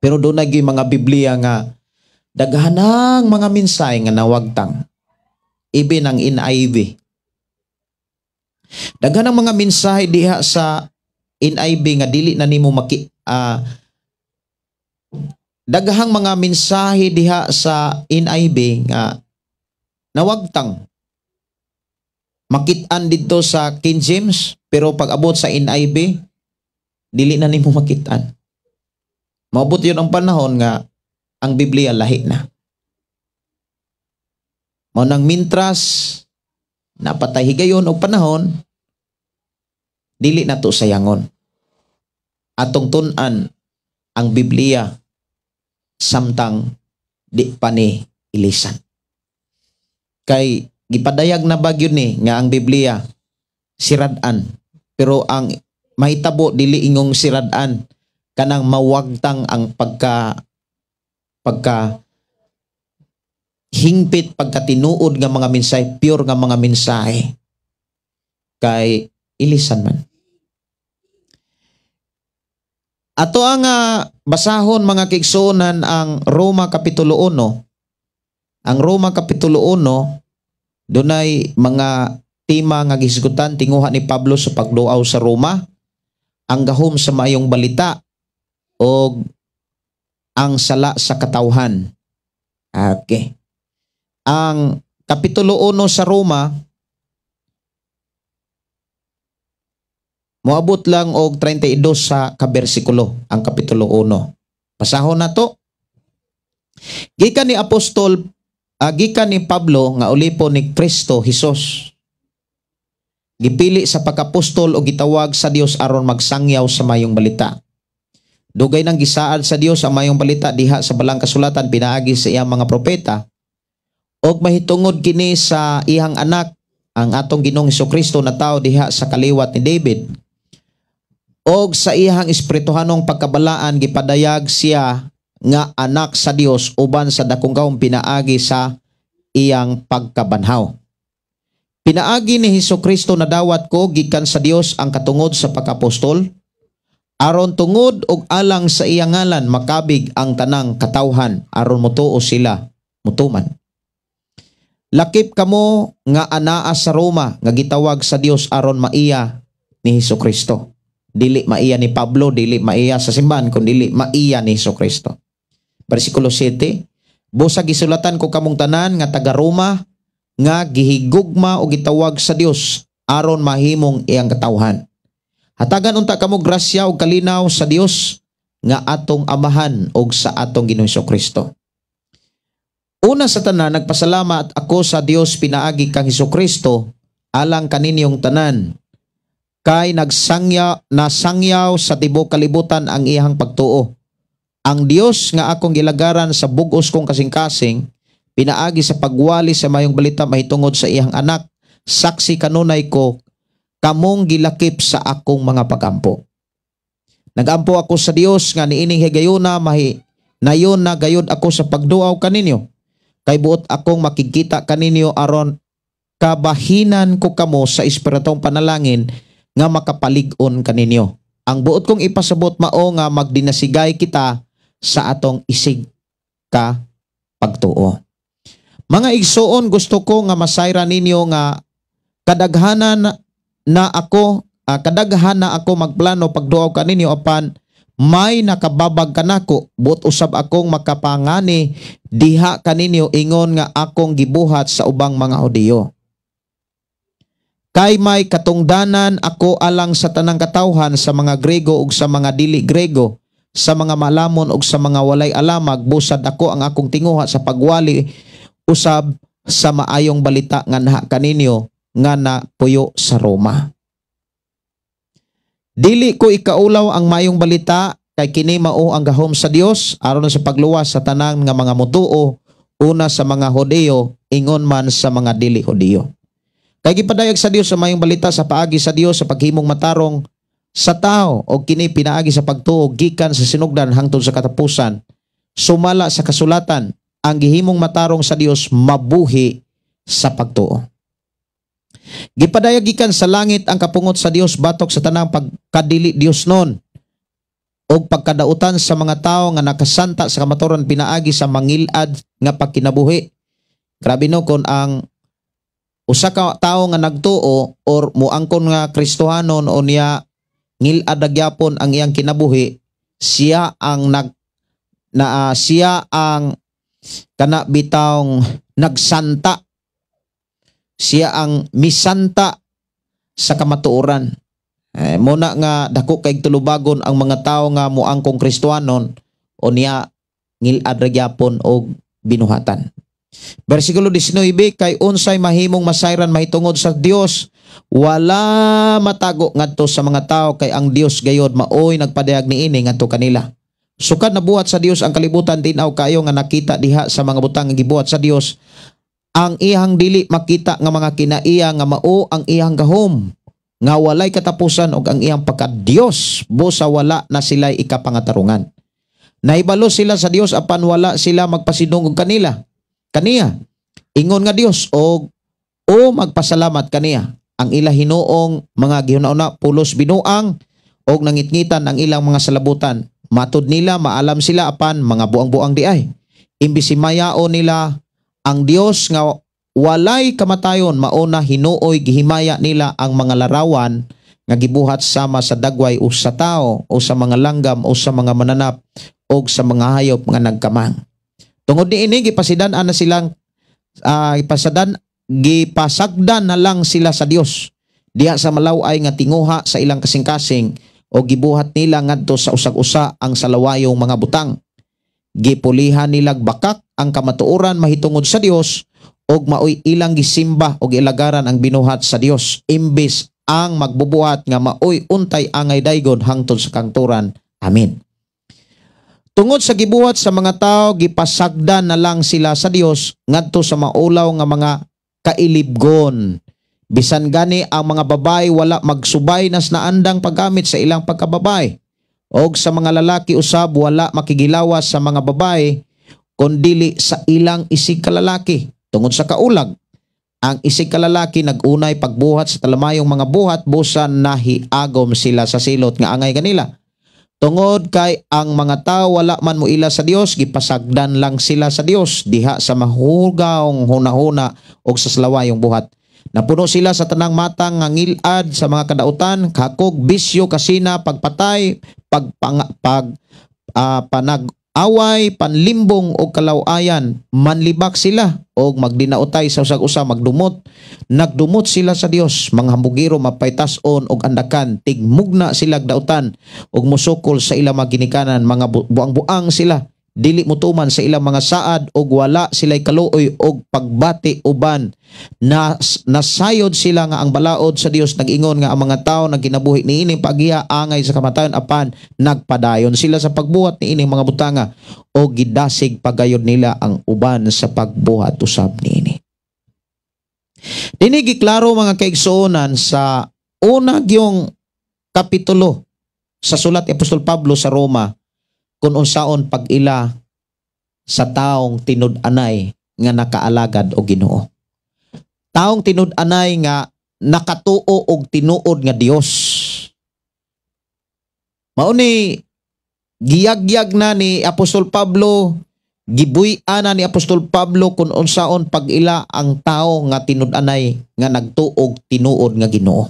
Pero doon na gyud mga Biblia nga daghanang mga mensahe nga nawagtang. Ibin ang NIV. Daghan ang mga mensahe diha sa NIV nga dili na nimo maki daghang mga mensahe diha sa NIV nga nawagtang. Makit-an didto sa King James, pero pag abot sa NIV, dili na nimo makit-an. Maabot yun ang panahon nga ang Biblia lahi na. Mao nang mintras napatay higayon og panahon, dili na to sayangon. Atong tun-an ang Biblia samtang di pa ni ilisan. Kay gipadayag na ba gyud ni nga ang Biblia sirad-an, pero ang mahitabo dili ingong sirad-an, kanang mawagtang ang pagka pagka hingpit, pagkatinuod nga mga mensahe, pure nga mga mensahe, kay ilisan man. Ato ang basahon, mga kaigsuonan, ang Roma Kapitulo 1. Ang Roma Kapitulo 1, dunay mga tema nga gihisgutan tinguha ni Pablo sa pagduaw sa Roma, ang gahom sa maayong balita og ang sala sa katawhan. Okay. Ang Kapitulo 1 sa Roma, moabot lang og 32 sa kabersikulo ang Kapitulo 1. Basahon na to. Gikan ni Pablo nga ulipon ni Kristo Hesus. Gipili sa pagkapostol o gitawag sa Dios aron magsangyaw sa mayong balita. Dugay nang gisaad sa Dios ang mayong balita diha sa balang kasulatan pinaagi sa iyang mga propeta. Og mahitungod kini sa iyang anak, ang atong Ginoong Hesukristo, na tao diha sa kaliwat ni David. Og sa iyang espirituhanong pagkabalaan gipadayag siya nga anak sa Dios uban sa dakong gahom pinaagi sa iyang pagkabanhaw. Pinaagi ni Hesukristo nadawat ko gikan sa Dios ang katungod sa pagkapostol, aron tungod og alang sa iyang ngalan makabig ang tanang katawhan, aron motuo sila mutuman. Lakip kamo nga anaa sa Roma nga gitawag sa Dios aron maiya ni Hesus Kristo. Dili maiya ni Pablo, dili maiya sa simbahan, kun dili maiya ni Hesus Kristo. Versikulo 7, busa gisulatan ko kamong tanan nga taga Roma nga gihigugma o gitawag sa Dios aron mahimong iyang katawhan. Hatagan unta kamo grasya ug kalinaw sa Dios nga atong Amahan ug sa atong Ginoong Hesus Kristo. Una sa tanan, nagpasalamat ako sa Dios pinaagi kang Hesus Kristo alang kaninyong tanan, kay nasangyaw sa tibuok kalibutan ang iyang pagtuo. Ang Dios nga akong gilagaran sa bug-os kong kasing-kasing pinaagi sa pagwali sa mayong balita mahitungod sa iyang anak, saksi kanunay ko kamong gilakip sa akong mga pagampo. Nagampo ako sa Dios nga niining higayuna mahi nayon na gayud ako sa pagduaw kaninyo. Kay buot akong makikita kaninyo aron kabahinan ko kamo sa espiritong panalangin nga makapalig-on kaninyo. Ang buot kong ipasabot mao nga magdinasigay kita sa atong isig ka pagtuo. Mga igsuon, gusto ko nga masayra ninyo nga kadaghan na ako magplano pagduaw kaninyo, apan may nakababag kanako. Buot usab akong makapangani diha kaninyo ingon nga akong gibuhat sa ubang mga Hudiyo. Kay may katungdanan ako alang sa tanang katawhan, sa mga Grego ug sa mga dili Grego, sa mga malamon ug sa mga walay alamag. Busad ako ang akong tinguha sa pagwali usab sa maayong balita nga naha kaninyo nga napuyo sa Roma. Dili ko ikaulaw ang maayong balita, kay kini mao ang gahom sa Dios aron sa pagluwas sa tanan nga mga motuo, una sa mga Hudiyo, ingon man sa mga dili Hudiyo. Kay gipadayag sa Dios sa maayong balita sa paagi sa Dios sa paghimong matarong sa tao, og kini pinaagi sa pagtuo gikan sa sinugdan hangtod sa katapusan. Sumala sa kasulatan, ang gihimong matarong sa Dios mabuhi sa pagtuo. Gipadayag gikan sa langit ang kapungot sa Dios batok sa tanang pagkadili Dios nun og pagkadautan sa mga tawo nga nakasanta sa kamatuoran pinaagi sa mangilad nga pagkinabuhi. Grabe no kon ang usa ka tawo nga nagtuo or muangkon nga Kristohanon o niya ngilad gyapon ang iyang kinabuhi, siya ang nag na siya ang kana bitawng nagsanta, siya ang misanta sa kamatuoran. Muna nga dako kay tulubagon ang mga tawo nga muangkong Kristohanon o niya ngilad ra gyapon og binuhatan. Versikulo 19, kay unsay mahimong masayran mahitungod sa Dios, wala matago ngadto sa mga tawo, kay ang Dios gayod maoy nagpadayag niini ngadto kanila. Sukad nabuhat sa Dios ang kalibutan, tin-aw kayo nga nakita diha sa mga butang nga gibuhat sa Dios ang iyang dili makita nga mga kinaiya nga mao ang iyang gahom nga walay katapusan og ang iyang pagka-Dios, busa wala na sila'y ikapangatarungan. Nahibalo sila sa Dios apan wala sila magpasidungog kanila kaniya ingon nga Dios og o magpasalamat kaniya. Ang ila hinuong mga gihuna-una pulos binuang og nangitngitan ang ilang mga salabutan. Matud nila maalam sila apan mga buang-buang di ay. Imbis himayaon nila ang Dios nga walay kamatayon, mauna hinuoy gihimaya nila ang mga larawan nga gibuhat sama sa dagway o sa tao o sa mga langgam o sa mga mananap o sa mga hayop nga nagkamang. Tungod niini gipasidan na silang gipasagdan na lang sila sa Dios diha sa malaway nga tinguha sa ilang kasing-kasing o gibuhat nila ngadto sa usag-usa ang salawayong mga butang. Gipulihan nilag bakak ang kamatuoran mahitungod sa Dios og maoy ilang gisimba og ilagaran ang binuhat sa Dios imbes ang magbubuhat nga maoy untay angay daygon hangtod sa kangturan. Amen. Tungod sa gibuhat sa mga tao, gipasagdan na lang sila sa Dios ngadto sa maulaw nga mga kailibgon. Bisan gani ang mga babae wala magsubay nas naandang paggamit sa ilang pagkababay. Og sa mga lalaki usab wala makigilawas sa mga babae kondili sa ilang isig kalalaki. Tungod sa kaulag, ang isig kalalaki nagunay pagbuhat sa talamayong mga buhat busan nahiagom sila sa silot nga angay kanila. Tungod kay ang mga tao wala man moila sa Dios, gipasagdan lang sila sa Dios diha sa mahugawng hunahuna og sa slawayong buhat. Napuno sila sa tanang matang nga ngilad sa mga kadautan, kakog, bisyo, kasina, pagpatay, panag-away, panlimbong og kalawayan. Manlibak sila og magdinautay sa usag-usa, magdumot. Nagdumot sila sa Dios, mga hambugiro, mapaytas-on og andakan, tigmugna sila dautan og mosukol sa ilang mga ginikanan, mga buang-buang sila, dili motuman sa ilang mga saad og wala sila'y kaluoy og pagbati uban. Nasayod sila nga ang balaod sa Dios nag-ingon nga ang mga tawo nagkinabuhi niining paghiya angay sa kamatayon, apan nagpadayon sila sa pagbuhat niining mga butanga o gidasig pagayod nila ang uban sa pagbuhat usab niini. Dini giklaro, mga kaigsuonan, sa una gyung kapitulo sa sulat ni Apostol Pablo sa Roma kung unsaon pag-ila sa taong tinud-anay nga nakaalagad og Ginoo. Taong tinud-anay nga nakatuo og tinuod nga Dios. Mao ni giyagyag na ni Apostol Pablo, gibuy-an na ni Apostol Pablo kung unsaon pag-ila ang tao nga tinud-anay nga nagtuog tinuod nga Ginoo.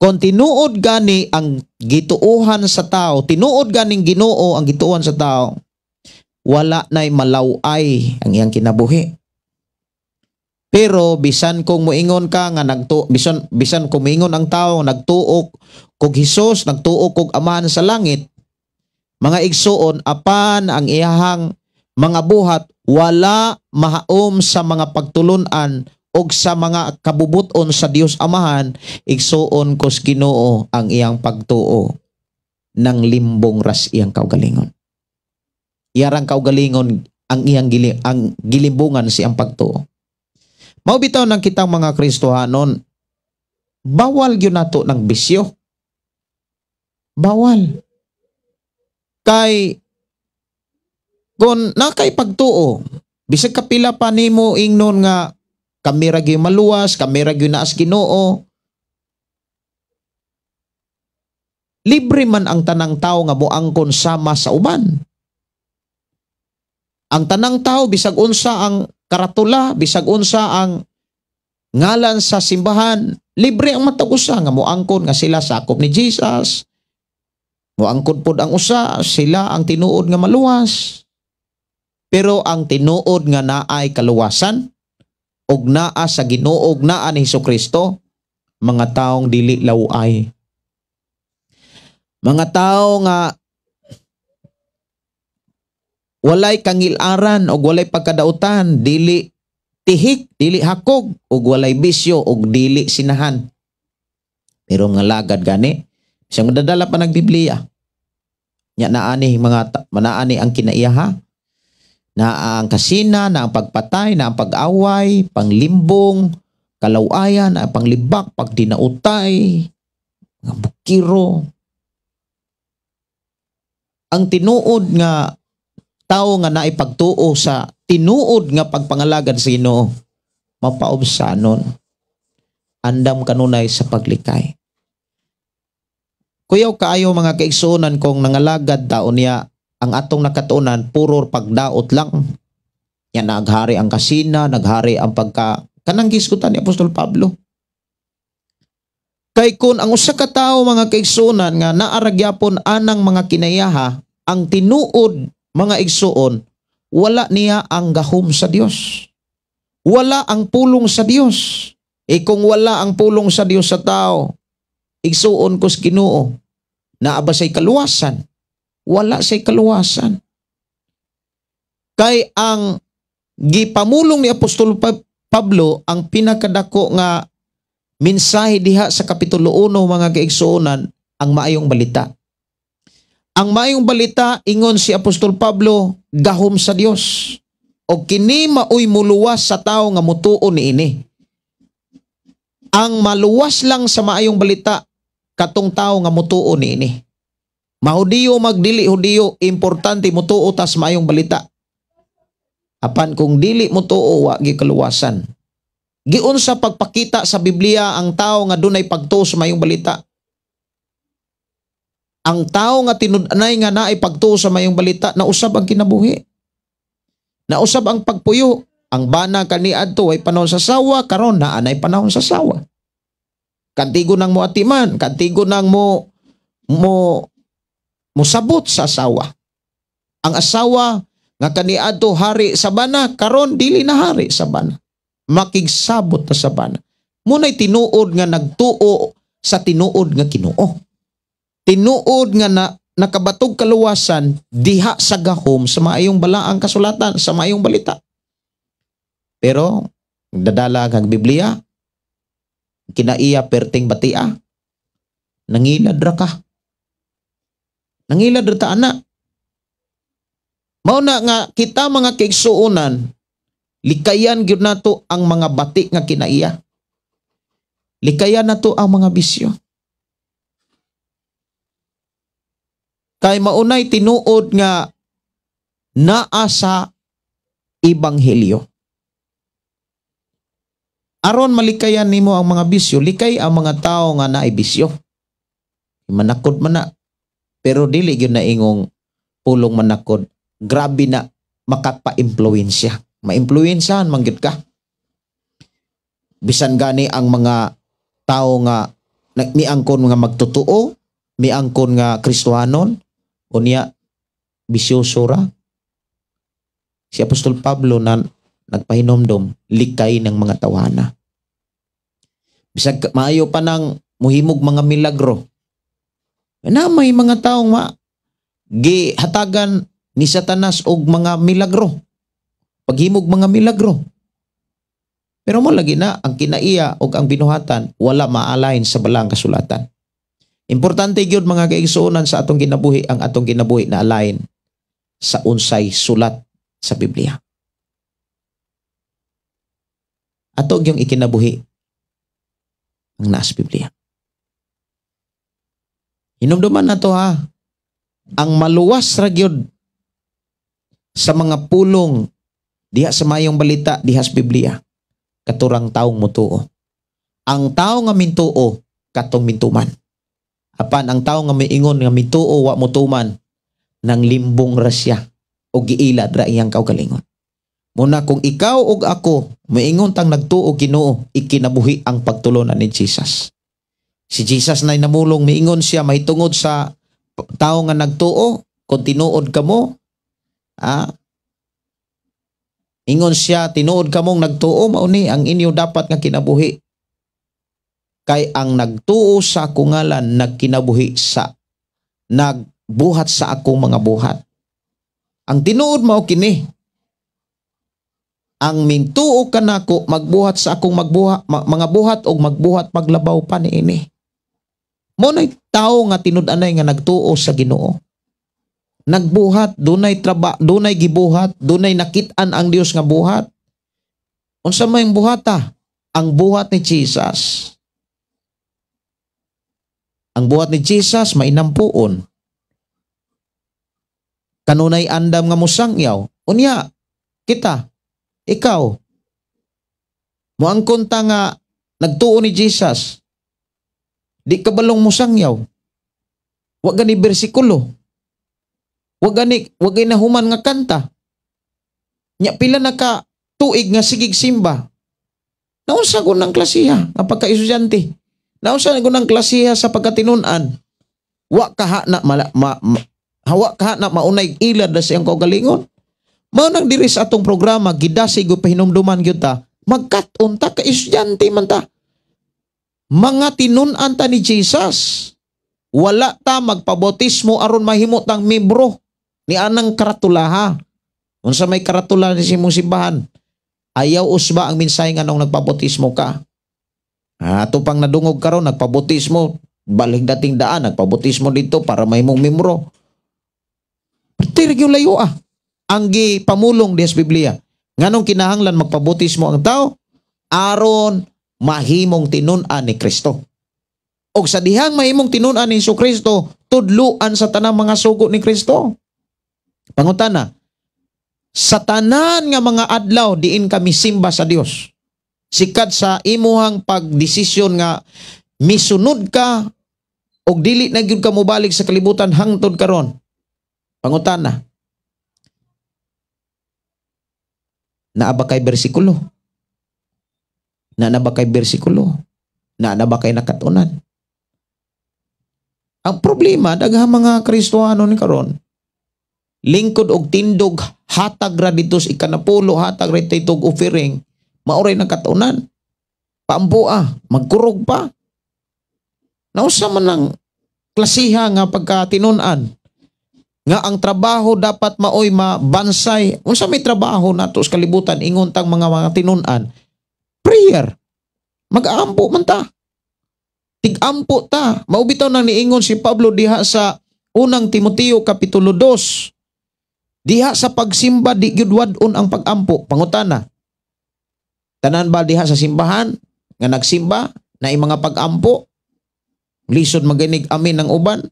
Kung tinuod gani ang gituohan sa tao, tinuod ganing Ginoo ang gituohan sa tao, wala na'y malaway ang iyang kinabuhi. Pero bisan kung moingon ka nga nagtu bisan bisan kung moingon ang tao nagtuo kog Hesus, nagtuo kog Amahan sa langit, mga igsuon, apan ang iyahang mga buhat wala mahaom sa mga pagtulunan og sa mga kabubuton sa Dios Amahan, igsuon kos Ginoo, ang iyang pagtuo ng limbong ras iyang kaugalingon. Iyarang kaugalingon ang iyang ang gilimbungan siyang pagtuo. Mao bitaw nang kitang mga Kristohanon, bawal gyud nato ng bisyo. Bawal. Kay kung nakay pagtuo, bisag kapila pa nimo ingnon nga kami ra gyud maluwas, kami ra gyud naas Ginoo, libre man ang tanang tao nga moangkon sama sa uban. Ang tanang tao, bisag unsa ang karatula, bisag unsa ang ngalan sa simbahan, libre ang matag usa nga moangkon nga sila sakop ni Jesus. Moangkon pod ang usa, sila ang tinuod nga maluwas. Pero ang tinuod nga naay kaluwasan og naa sa Ginoo og naa ni Hesukristo, mga taong dili laway. Mga tao nga walay kangilaran og walay pagkadautan, dili tihik, dili hakog, og walay bisyo og dili sinahan. Pero nga lagad gani, siyang madadala pa ng Biblia. Nya naani mga manaani ang kinaiyaha, na ang kasina, na ang pagpatay, na ang pag-away, panglimbong, kalawayan, na ang panglibak, pagdinautay, mga bukiro. Ang tinuod nga tao nga naipagtuo sa tinuod nga pagpangalagad sa Ginoo, mapaobsanon, andam kanunay sa paglikay. Kuyaw kaayo, mga kaigsuonan, kung nangalagad taon niya ang atong nakatuonan puro pagdaot lang. Yan, naghari ang kasina, naghari ang pagka kanang gisgutan ni Apostol Pablo. Kay kun ang usa ka tawo, mga kaigsuonan, nga naaragyapon anang mga kinayaha, ang tinuod, mga igsuon, wala niya ang gahom sa Dios. Wala ang pulong sa Dios. E kung wala ang pulong sa Dios sa tao, igsuon ko sa Ginoo, naa ba say kaluwasan? Wala say kaluwasan. Kay ang gipamulong ni Apostol Pablo, ang pinakadako nga mensahe diha sa Kapitulo 1, mga kaigsuonan, ang maayong balita. Ang maayong balita, ingon si Apostol Pablo, gahom sa Dios. O kini maoy muluwas sa tao nga mutuo niini. Ang maluwas lang sa maayong balita katong tao nga mutuo niini. Mahudiyo magdili Hudiyo, importante mutuo tas maayong balita. Apan kung dili mutuo, wa gyud kaluwasan. Giunsa pagpakita sa Biblia ang tao nga dunay pagtuo sa maayong balita? Ang tao nga tinud-anay nga naay pagtuo sa mayong balita, nausab ang kinabuhi. Nausab ang pagpuyo. Ang bana kaniadto ay panahon sa sawa, karon naa nay panahon sa sawa. Kantigo nang moatiman, kantigo nang mo mo mosabot sa asawa. Ang asawa nga kaniadto hari sa bana, karon dili na hari sa bana. Makigsabot na sa bana. Muna'y tinuod nga nagtuo sa tinuod nga Ginoo. Tinuod nga na nakabatog kaluwasan diha sa gahom sa maayong balaang kasulatan, sa maayong balita. Pero dadala kag Biblia, kinaiya perting batia, nangilad ra ka. Nangilad ra ta ana. Mao na nga kita mga kaigsuonan, likayan gyud nato ang mga bati nga kinaiya. Likayan nato ang mga bisyo. Kay maunay tinuod nga naa sa ebanghelyo. Aron malikayan nimo ang mga bisyo, likay ang mga tao nga naay bisyo. Manakod man na. Pero dili gyud na ingong pulong manakod. Grabe na makapa-impluwensya. Maimpluwensyahan man gyud ka. Bisan gani ang mga tao nga miangkon nga magtotoo, miangkon nga Kristohanon, unya bisyoso ra. Si Apostol Pablo na nagpahinomdom, likay ng mga tawhana. Bisag maayo pa nang muhimog mga milagro. Na may mga taong gihatagan ni Satanas og mga milagro. Paghimog mga milagro. Pero mo lagi na ang kinaiya og ang binuhatan wala maalain sa balang kasulatan. Importante gyud mga kaigsuonan sa atong kinabuhi, ang atong kinabuhi na alain sa unsay sulat sa Biblia. Ato gyung ikinabuhi ang naas Biblia. Hinumduman na to ha, ang maluwas ra gyud sa mga pulong diha sa mayong balita diha sa Biblia, katurang taong mutuo. Ang tao nga mintuo katong mintuman. Apan ang tao nga miingon nga mintuo wa mutuman, nang limbong ra siya o giilad ra iyang kaugalingon. Muna kung ikaw ug ako miingon tang nagtuo Ginoo, ikinabuhi ang pagtulunan ni Jesus. Si Jesus na namulong, miingon siya mahitungod sa tao nga nagtuo, kung tinuod kamo, ingon siya, tinuod kamong nagtuo, mauni ang inyo dapat nga kinabuhi. Kay ang nagtuo sa akong ngalan, nagkinabuhi sa, nagbuhat sa akong mga buhat. Ang tinuod mao kini, ang mintuo kanako magbuhat sa akong magbuhat, mga buhat og magbuhat paglabaw pa niini. Mo nay tao nga tinud-anay nga nagtuo sa Ginoo. Nagbuhat, dunay traba, dunay gibuhat, dunay nakit-an ang Dios nga buhat. Unsa may buhata? Ang buhat ni Jesus. Ang buhat ni Jesus mainampuon. Kanunay andam nga musangyaw. Unya, kita, ikaw, moangkon ta nga nagtuo ni Jesus, di kabalong musangyaw. Wa gani bersikulo. Wa gani, wa gani nahuman nga kanta. Nya pila na ka tuig nga sigig simba. Naunsa ko ng klasiha nga pagka-estudyante. Naunsa ko ng klasiha sa pagkatinun-an. Wa kaha na mala, ma, ma, hawa kaha na maunay ilad na siyang kaugalingon. Mao nang diri sa atong programa gidasig ug pahinumduman gyud ta, magkat-on ta ka estudyante man ta. Mga tinun-an ta ni Jesus. Wala ta magpabautismo aron mahimo tang membro ni anang karatulaha. Unsa may karatula ni simong simbahan? Ayaw usba ang mensahe nga nung nagpabautismo ka. Ato pang nadungog karon nagpabautismo, balik dating daan nagpabautismo dito para mahimong membro. Perti gyud layo ah. Ang gipamulong diha sa Biblia. Nganong kinahanglan magpabautismo ang tao? Aron mahimong tinun-an ni Kristo. Og sa dihang mahimong tinun-an ni Jesucristo, tudluan sa tanang mga sugo ni Kristo. Pangutana, sa tanan nga mga adlaw diin kami simba sa Dios. Sikat sa imuhang pagdesisyon nga misunod ka Og dili na gyud ka mobalik sa kalibutan hangtod karon. Pangutana. Naa ba kay bersikulo? Naa ba kay bersikulo? Naa ba kay nakatunan? Ang problema, daghang mga Kristohano ni karon, lingkod og tindog, hatag ra dito sa ikanapulo, hatag ra dito og offering, maoray nakatunan. Paampoa, magkurog pa. Nausa man ang klasiha nga pagkatinun-an nga ang trabaho dapat maoy mabansay. Unsa may trabaho nato sa kalibutan ingon tang mga tinun-an? Prayer. Mag-aampo man ta. Tig-ampo ta. Mao bitaw nang niingon si Pablo diha sa unang Timoteo kapitulo 2. Diha sa pagsimba di gyud wad-on ang pag-ampo. Pangutana. Tanan ba diha sa simbahan nga nagsimba na mga pag-ampo? Lisod maganig amin ng uban.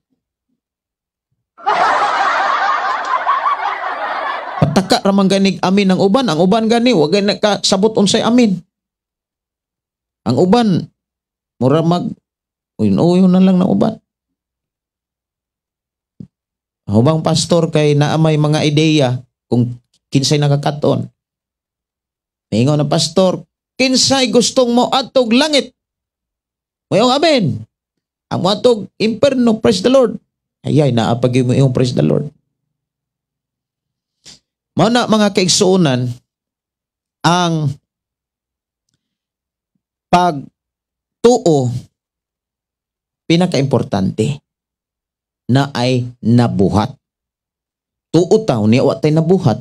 Pataka ra man ganig amin ng uban. Ang uban gani wa gani kasabot unsay amin. Ang uban mura mag uyon-uyon na lang ng uban. Hubang pastor kay naa may mga ideya kung kinsay nakakaton. Maingon ang pastor, kinsay gustong mo adtog langit? Mayong amen. Ang moadtog imperno, praise the Lord. Ayay, naa pa gyud mo iyong praise the Lord. Mao na mga kaigsuonan, ang pagtuo pinakaimportante na ay nabuhat. Tuo taw ni wa tay nabuhat.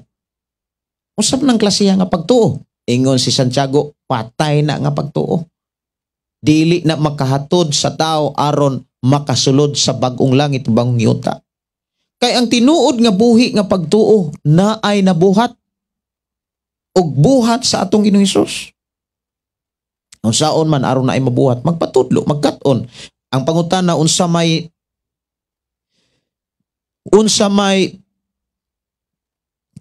Usab ng klasiha nga pagtuo. Ingon si Santiago, patay na nga pagtuo. Dili na makahatod sa tao aron makasulod sa bag-ong langit, bagong yuta. Kay ang tinuod nga buhi nga pagtuo na ay nabuhat og buhat sa atong Ginoong Hesus. Unsaon man aron na ay mabuhat, magpatudlo, magkat-on. Ang pangutana, unsa may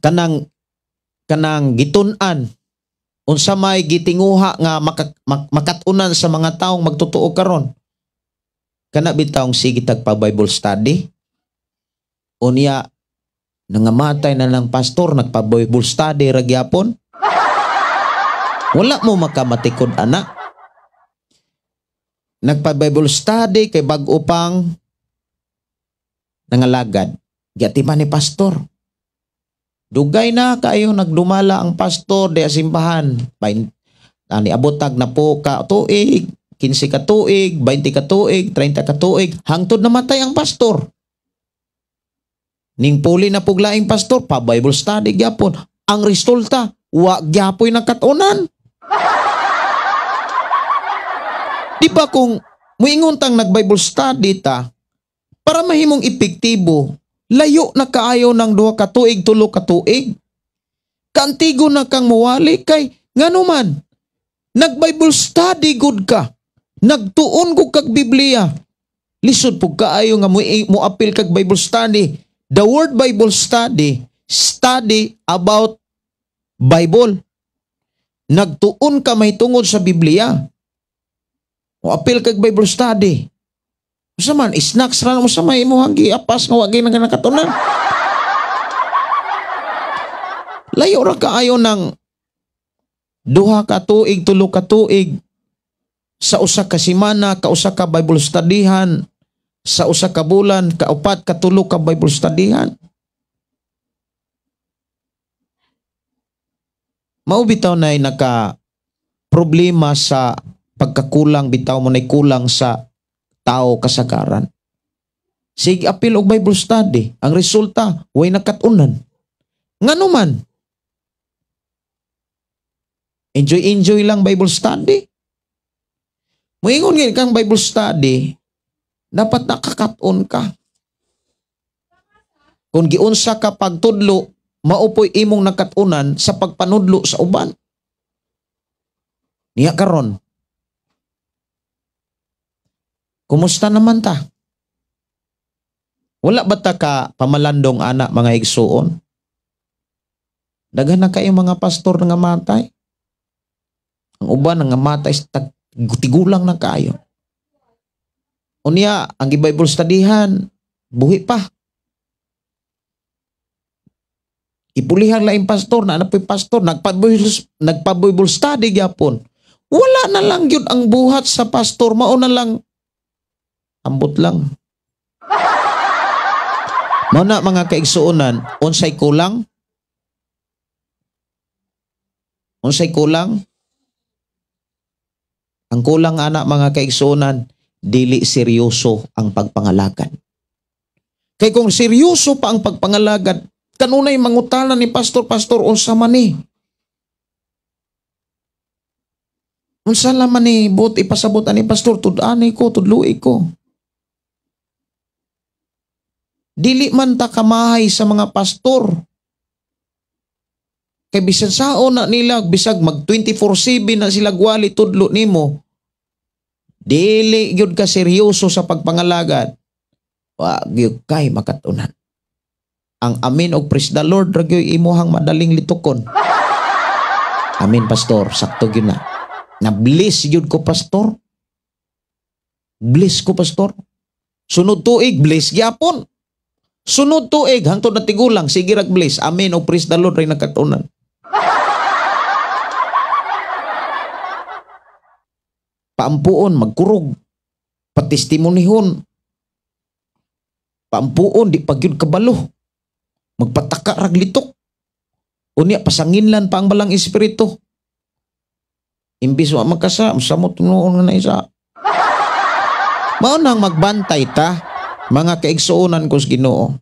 kanang gitun-an, unsa may gitinguha nga makatunan sa mga taong magtotoo karon? Kana bitawng sige tag pa Bible study? Unya nangamatay na lang pastor, nagpa Bible study ra gyapon. Wala mo makamatikod ana. Nagpa Bible study kay bag-o pang nangalagad. Giatiman ni pastor. Dugay na kayo nagdumala ang pastor di simbahan. Ani abotag na po ka tuig, 15 ka tuig, 20 ka tuig, 30 ka tuig, hangtod namatay ang pastor. Ning puli na puglaing pastor, pa Bible study gyapon. Ang resulta, wa gyapoy nakatunan. Di ba kung muingon tang nag-Bible study ta, para mahimong epektibo, layo na kaayo ng 2 ka tuig, 3 ka tuig. Kantigo na kang muwali kay ngano man, nag-Bible study good ka, nagtuon gud kag Biblia. Lisod pug kaayo nga mo-apil kag Bible study. The word Bible study, study about Bible. Nagtuon ka mahitungod sa Biblia. Mo-apil kag Bible study. Usa man, snacks ra mo sa may imong giapas nga wa gyud nakatunan. Layo ra kaayo ng 2 ka tuig, 3 ka tuig sa usa ka semana, ka usa ka Bible studyhan, sa usa ka bulan, ka 4 ka 3 ka Bible studyhan. Mao bitaw nay naka problema sa pagkakulang, bitaw mo nay kulang sa tao kasagaran. Sige apil og Bible study, ang resulta way nakatunan. Ngano man? Enjoy enjoy lang Bible study. Moingon gyud kang Bible study, dapat nakakaton ka. Kung giunsa ka pagtudlo, maupoy imong nakatunan sa pagpanudlo sa uban. Niya karon, kumusta naman ta? Wala ba ta ka pamalandong anak mga igsuon? Daghan na kayo mga pastor nga matay. Ang uban nga matay tigulang na kayo. Unya, ang Bible studyhan, buhi pa. Ipulihan laing pastor, na ano po'y pastor, nagpa-Bible study gyapon. Wala na lang yun ang buhat sa pastor, mao na lang, ambot lang. Mao na mga kaigsuonan, unsay kulang? Unsay kulang? Ang kulang ana mga kaigsuonan, dili seryoso ang pagpangalagad. Kay kung seryoso pa ang pagpangalagad, kanunay mangutana ni pastor, pastor, unsa man ni? Unsa laman ni buot ipasabot ani pastor, tud-ani ko, tudloi ko. Dili man ta kamahay sa mga pastor. Kay bisan saon na nila, bisag mag 24/7 na sila gwali tudlo nimo, dili gyud ka seryoso sa pagpangalagad, wa gyud kay makatunan. Ang amin og praise the Lord ra gyud imuhang madaling litukon. Amen pastor, sakto gyud na. Na-bless gyud ko pastor. Bless ko pastor. Sunod tuig bless gyapon. Sunod tuig hangtod na tigulang sige rag bless. Amen og praise the Lord ray nakatunan. Paampuon magkurog, patistimonihon. Paampuon di pa gyud kabalo. Magpataka rag litok. Unya pasanginlan pa ang balang espiritu. Imbis wa makasa, samot noon nga na isa. Mao nang magbantay ta, mga kaigsuonan ko sa Ginoo.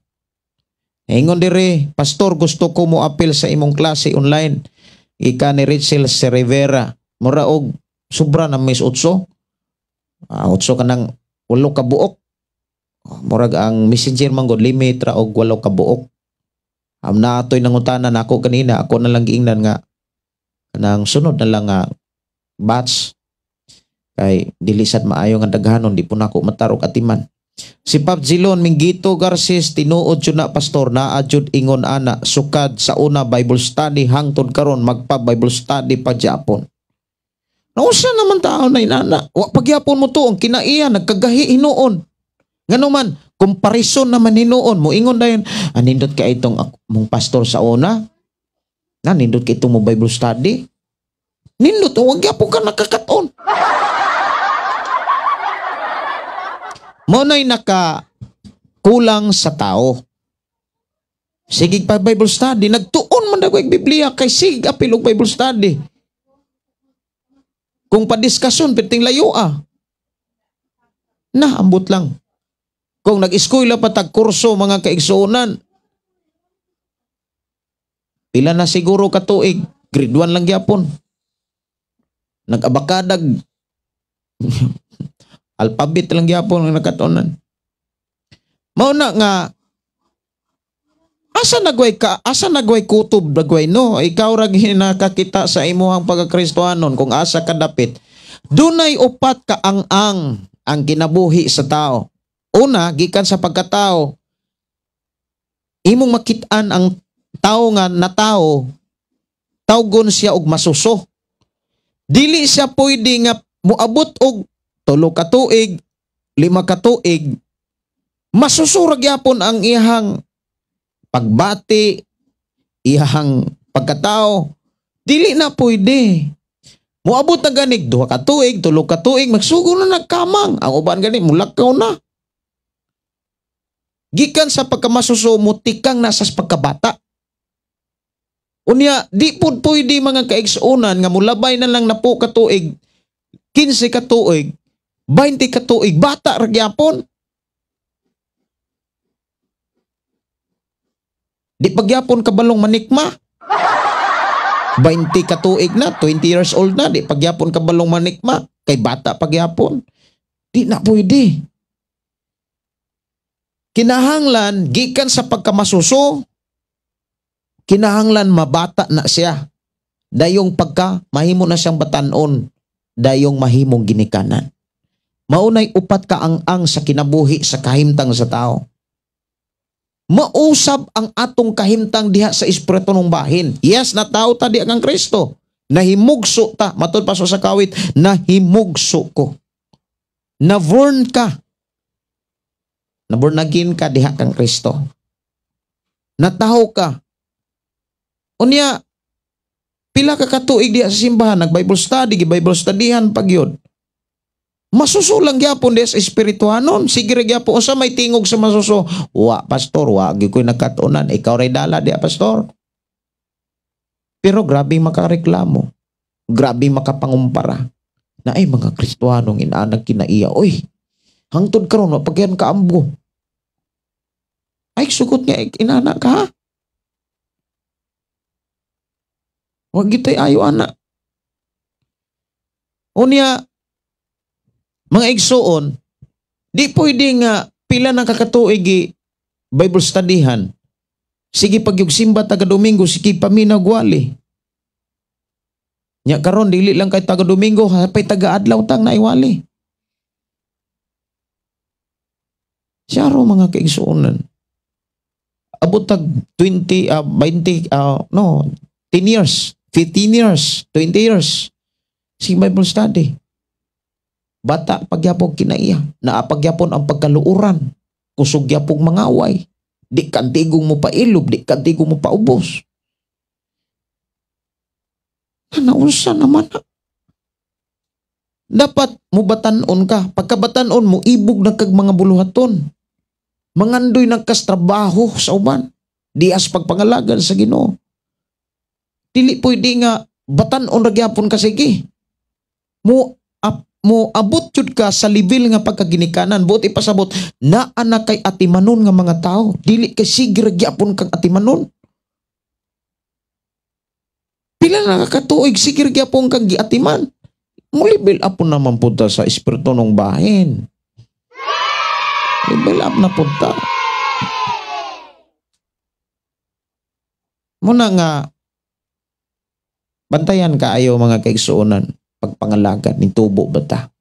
Ingon dire, pastor, gusto ko mo apil sa imong klase online. Ika ni Rachel Rivera, mura og sobra na mis 8. 8 kanang 8 ka buok. Murag ang messenger man gud limit ra og 8 ka buok. Am na atoy nangutana nako kanina, ako na lang giingnan nga kanang sunod na lang nga batch kay dili sad maayo nga daghanon, di po nako matarok atiman. Si Pap Zilon Minggito Garces, tinuod jud na pastor, naa jud ingon ana sukad sa una Bible study hangtod karon magpa Bible study pa gyapon. Nausa naman tao na inana, wa pagyapon mo to ang kinaiya nagkagahi hinuon. Ngano man comparison naman hinuon mo ingon dayon, anindot kay itong mong pastor sa una, na nindot kay itong mo Bible study. Nindot, wag gyapon ka nakakaton. Mo na'y nakakulang sa tao. Sige pa Bible study, nagtuon man daw og Biblia kay sige apil og Bible study. Kung padiskasyon perting layo ah. Na ambot lang. Kung nag-eskwela pa tag kurso mga kaigsuonan, pila na siguro ka tuig, grade 1 lang gyapon. Nag-abakadag alphabet lang gyapon ang nakatunan. Mao na nga asa nagway ka, asa nagway kutob nagway no, ikaw ra nakakita sa imuhang pagkakristohanon kung asa ka dapit. Dunay upat ka ang-ang ang kinabuhi sa tao. Una, gikan sa pagkatao, imong makit-an ang tao nga natao, tawgon siya og masuso. Dili siya pwede nga moabot og 3 ka tuig, 5 ka tuig, masuso ra gyapon ang iyang pagbati, iyang pagkatao. Dili na pwede. Moabot na ganig 2 ka tuig, 3 ka tuig, magsugo na nagkamang. Ang uban gani mulakaw na. Gikan sa pagkamasuso mo, tikang nasa pagkabata. Unya, di pud pwede mga kaigsuonan nga mulabay na lang na po katuig, 15 katuig, 20 katuig, bata ra gyapon. Di pagyapon kabalong manikma. 20 katuig na, 20 years old na, di pagyapon kabalong manikma, kay bata pagyapon. Di na pwede. Kinahanglan, gikan sa pagkamasuso, kinahanglan mabata na siya. Dayong pagka, mahimo na siyang batanon, dayong mahimong ginikanan. Maunay upat ka ang-ang sa kinabuhi sa kahimtang sa tao. Mausab ang atong kahimtang diha sa espiritu ng bahin. Yes, natao ta di ang Kristo. Nahimugso ta. Matud pa sa kawit, nahimugso ko. Na-born ka. Naborn again ka diha kang Kristo. Nataho ka. Unya, pila ka katuig diha sa simbahan, nag-Bible study, gi-Bible studyhan pag yun. Masuso lang gyapon diha sa espirituhanon. Sige ra gyapon unsa may tingog sa masuso. Wa pastor, wa gyud koy nagkat-unan, ikaw ray dala diha pastor. Pero grabe makareklamo. Grabe makapangumpara. Na ay mga Kristohanong inaanag kinaiya. Oy, hangtod karon wa pagyan kaamgo. Ay sugot nga inana ka ha? Wa gitay ayo ana. Unya mga igsuon, di pwede nga pila na kakatuig Bible studyhan. Sige pagyug simba taga Domingo, sige paminaw gwali. Nya karon dili lang kay taga Domingo, hapay taga adlaw tang naiwali. Siyaro mga kaigsuonan. Abot tag 20 20 no, 10 years, 15 years, 20 years. Sige Bible study. Bata pagyapon kinaiya, naapagyapon ang pagkaluoran, kusog gyapong mangaway. Di kantigong mo pailob, di kantigong mo paubos. Naunsa naman na. Dapat mubatan-on ka. Pagkabatan-on mo, ibog na kag mga buluhaton. Mangandoy nagkas trabaho sa uban. Dias pagpangalagan sa Ginoo. Dili pwede nga batan-on ra gyapon ka sige. Mo abot jud ka sa level nga pagkaginikanan. Buot ipasabot naa na kay atimanon nga mga tao. Dili kay sige ra gyapon kang atimanon. Pila na kakatuig sige ra gyapon kang giatiman. Mo-level up naman punta sa espiritu ng bahin. Level up na punta. Muna nga bantayan kaayo mga kaigsuonan pagpangalagan ni tubo bata.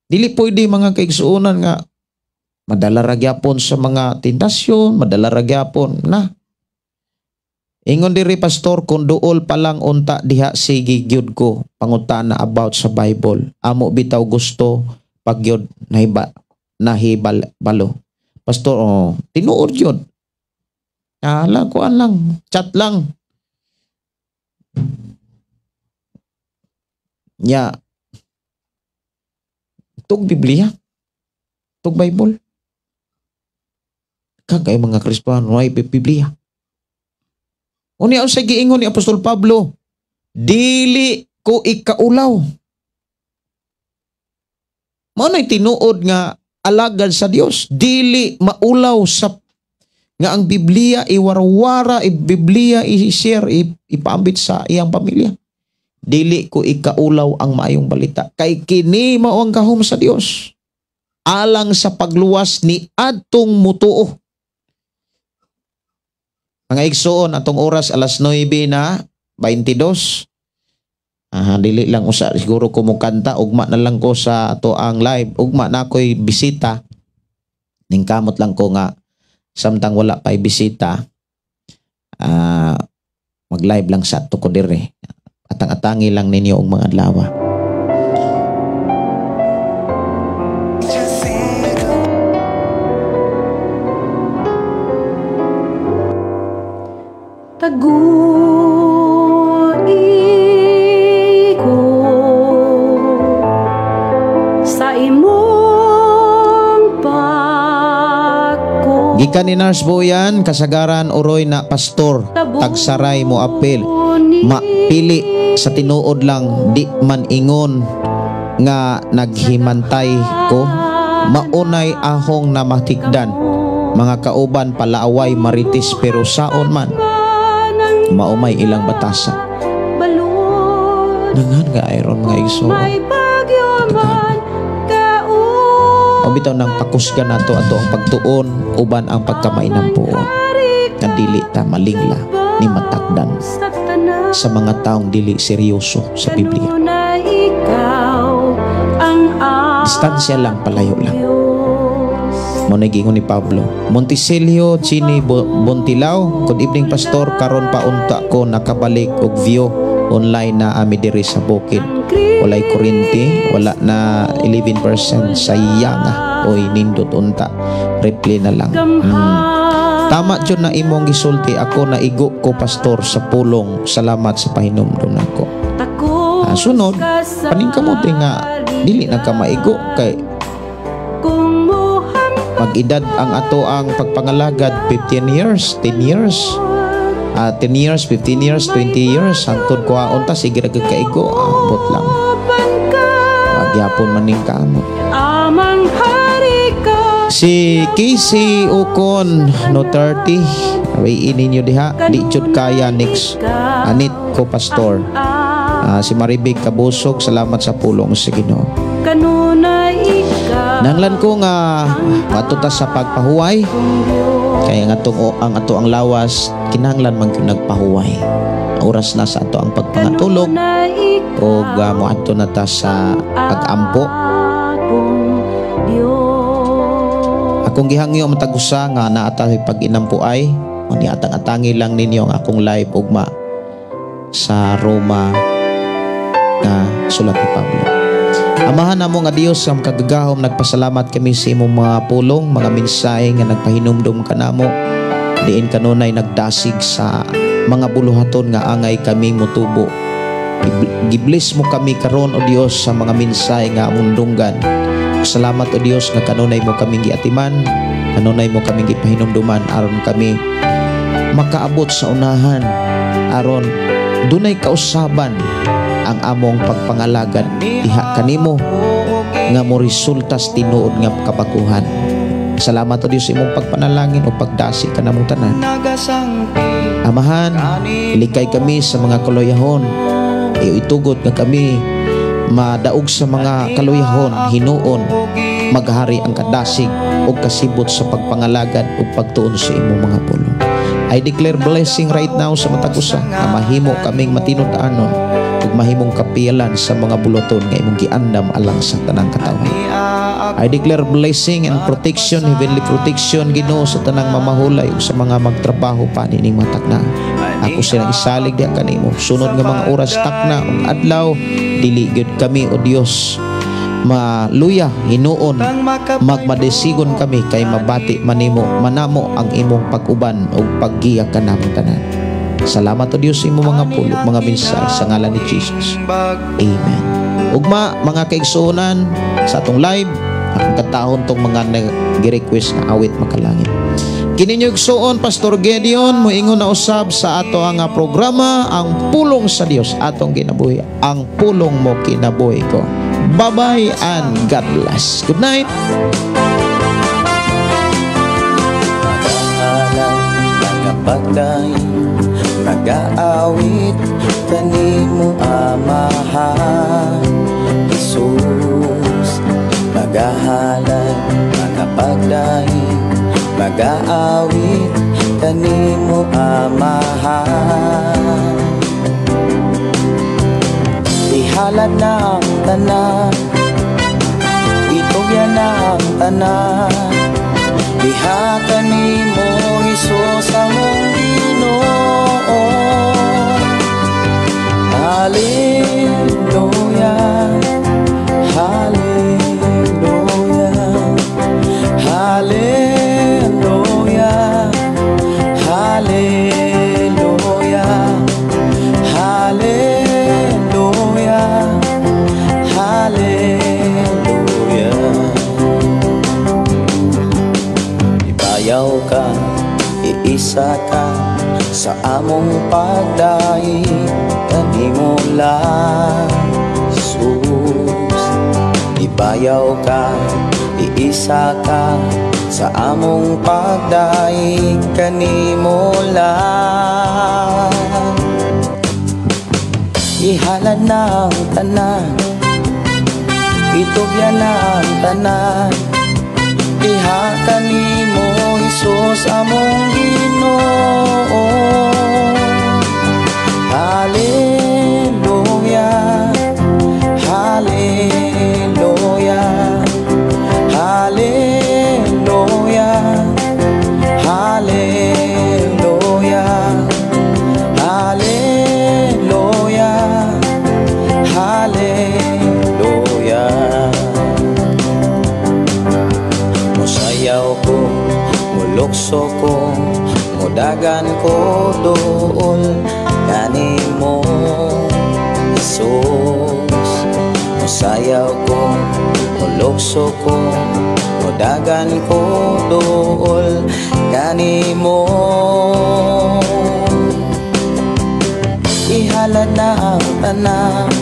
Dili pwede mga kaigsuonan nga madala ra gyapon sa mga tentasyon, madala ra gyapon na. Ingon diri pastor, kung duol pa lang unta diha sige gyud ko pangutana about sa Bible. Amo bitaw gusto pag gyud nahiba nahibal balo. Pastor, oh, tinuod gyud. Ala kuan lang, chat lang. Nya tug Biblia, tug Bible. Kagay mga Kristiyano ay Biblia. Unya unsay giingon ni Apostol Pablo, dili ko ikaulaw. Mao nay tinuod nga alagad sa Dios, dili maulaw sa nga ang Biblia iwarwara, i Biblia i-share, ipaambit sa iyang pamilya. Dili ko ikaulaw ang maayong balita kay kini mao ang gahom sa Dios alang sa pagluwas ni adtong mutuo. Mga igsoon, atong oras alas 9:22. Dili lang usa siguro ko mukanta, ugma na lang ko sa ato ang live. Ugma na ako'y bisita. Ningkamot lang ko nga samtang wala pa'y bisita, mag-live lang sa ato ko dire. Atang-atangi lang ninyo og mga adlaw. Tagui ko sa imong pagko. Gikan ni Nurse Boyan, kasagaran uroy na pastor, tagsaray mo apil, mapili sa tinuod lang, di man ingon nga naghimantay ko, maunay ahong na matikdan, mga kauban palaaway maritis pero saon man, maumay ilang batasa. Nangan nga iron nga igso. O bitaw nang pakusgan nato ato ang pagtuon uban ang pagkamainampuon nga dili ta malingla ni matakdan sa mga taong dili seryoso sa Biblia. Distansya lang, palayo lang. Mo nagingon ni Pablo. Monticelio Chini Bontilao, good evening pastor, karon pa unta ko nakabalik og view online na ami diri sa bukid. Walay kuryente, wala na 11% sayang. Oy, nindot unta. Reply na lang. Tama jud na imong gisulti, ako naigo ko, pastor, sa pulong. Salamat sa pahinumdum nako. Sunod, paningkamuti nga dili na ka maigo kay mag-edad ang ato ang pagpangalagad, 15 years, 10 years, 10 years, 15 years, 20 years, hangtod kuhaon ta, sige ra gyud kaigo, ambot lang. Magyapon maning kaamot. Si Casey Ocon no 30, away ninyo diha, di jud kaya next anit ko, pastor. Si Maribig Kabusog, salamat sa pulong sa Ginoo. Nanglan ko nga matuta sa pagpahuway kaya nga atong ang ato ang lawas kinahanglan man gyud nagpahuway. Oras na sa ato ang pagpangatulog o moadto na ta sa pagampo. Akong gihangyo matag usa nga naa ta pag-inampuay, unya atang-atangi lang ninyo ang akong live ugma sa Roma nga sulat ni Pablo. Amahan namo nga Dios nga makagagahom, nagpasalamat kami sa imong mga pulong, mga mensahe nga nagpahinumdum kanamo diin kanunay nagdasig sa mga buluhaton nga angay kami motubo. Gibless mo kami karon, o Dios, sa mga mensahe nga among dunggan. Salamat, o Dios, nga kanunay mo kaming giatiman, kanunay mo kaming gipahinumduman aron kami makaabot sa unahan, aron dunay kausaban ang among pagpangalagad diha kanimo nga mo resultas tinuod nga kabaguhan. Salamat, o Dios, imong pagpanalangin o pagdasi kanamong tanan. Amahan, ilikay kami sa mga kaluyahon. Iyo itugot nga kami madaog sa mga kaluyahon, hinuon maghari ang kadasig o kasibot sa pagpangalagad o pagtuon sa imong mga pulong. I declare blessing right now sa matag usa nga mahimo kaming matinud-anon ug mahimong kapiyalan sa mga buluhaton nga imong giandam alang sa tanang katawhan. I declare blessing and protection, heavenly protection, Ginoo, sa tanang mamahulay ug sa mga magtrabaho pa nining matakna. Ako silang isalig diha kanimo. Sunod nga mga oras, takna ug adlaw, dili gyud kami, o Dios, maluya, hinuon magmadesigon kami kay mabati manimo manamo ang imong pag-uban ug paggiya kanamong tanan. Salamat, o Dios, sa imong mga pulo, mga mensahe, sa ngalan ni Jesus. Amen. Ugma, mga kaigsuonan, sa atong live, akong katahon tong mga nag-request nga awit makalangit. Kini inyo igsuon, Pastor Gideon, moingon na usab sa ato ang programa, Ang Pulong sa Dios atong kinabuhi. Ang pulong mo kinabuhi ko. Bye-bye and God bless. Good night. Nagapagday, nagaawit kanimo Amahan Jesus. Magahalad, magapagday, magaawit kanimo Amahan. Ihalad na ang tanan, itugyan na ang tanan, diha kanimo Hesus among Ginoo. Hallelujah, hallelujah, hallelujah, hallelujah, hallelujah, hallelujah. Ibayaw ka, iisa ka sa among pagdaig kanimo lang, Jesus. Ibayaw ka, iisa ka sa among pagdaig kanimo lang. Ihalad na ang tanan, itugyan na ang tanan, diha kanimo Hesus among Ginoo. Hallelujah, hallelujah, hallelujah, hallelujah, hallelujah, hallelujah. Mulukso ko, mudagan ko duol kanimo, Jesus. Musayaw ko, mulukso ko, mudagan ko duol kanimo. Ihalad na ang tanan.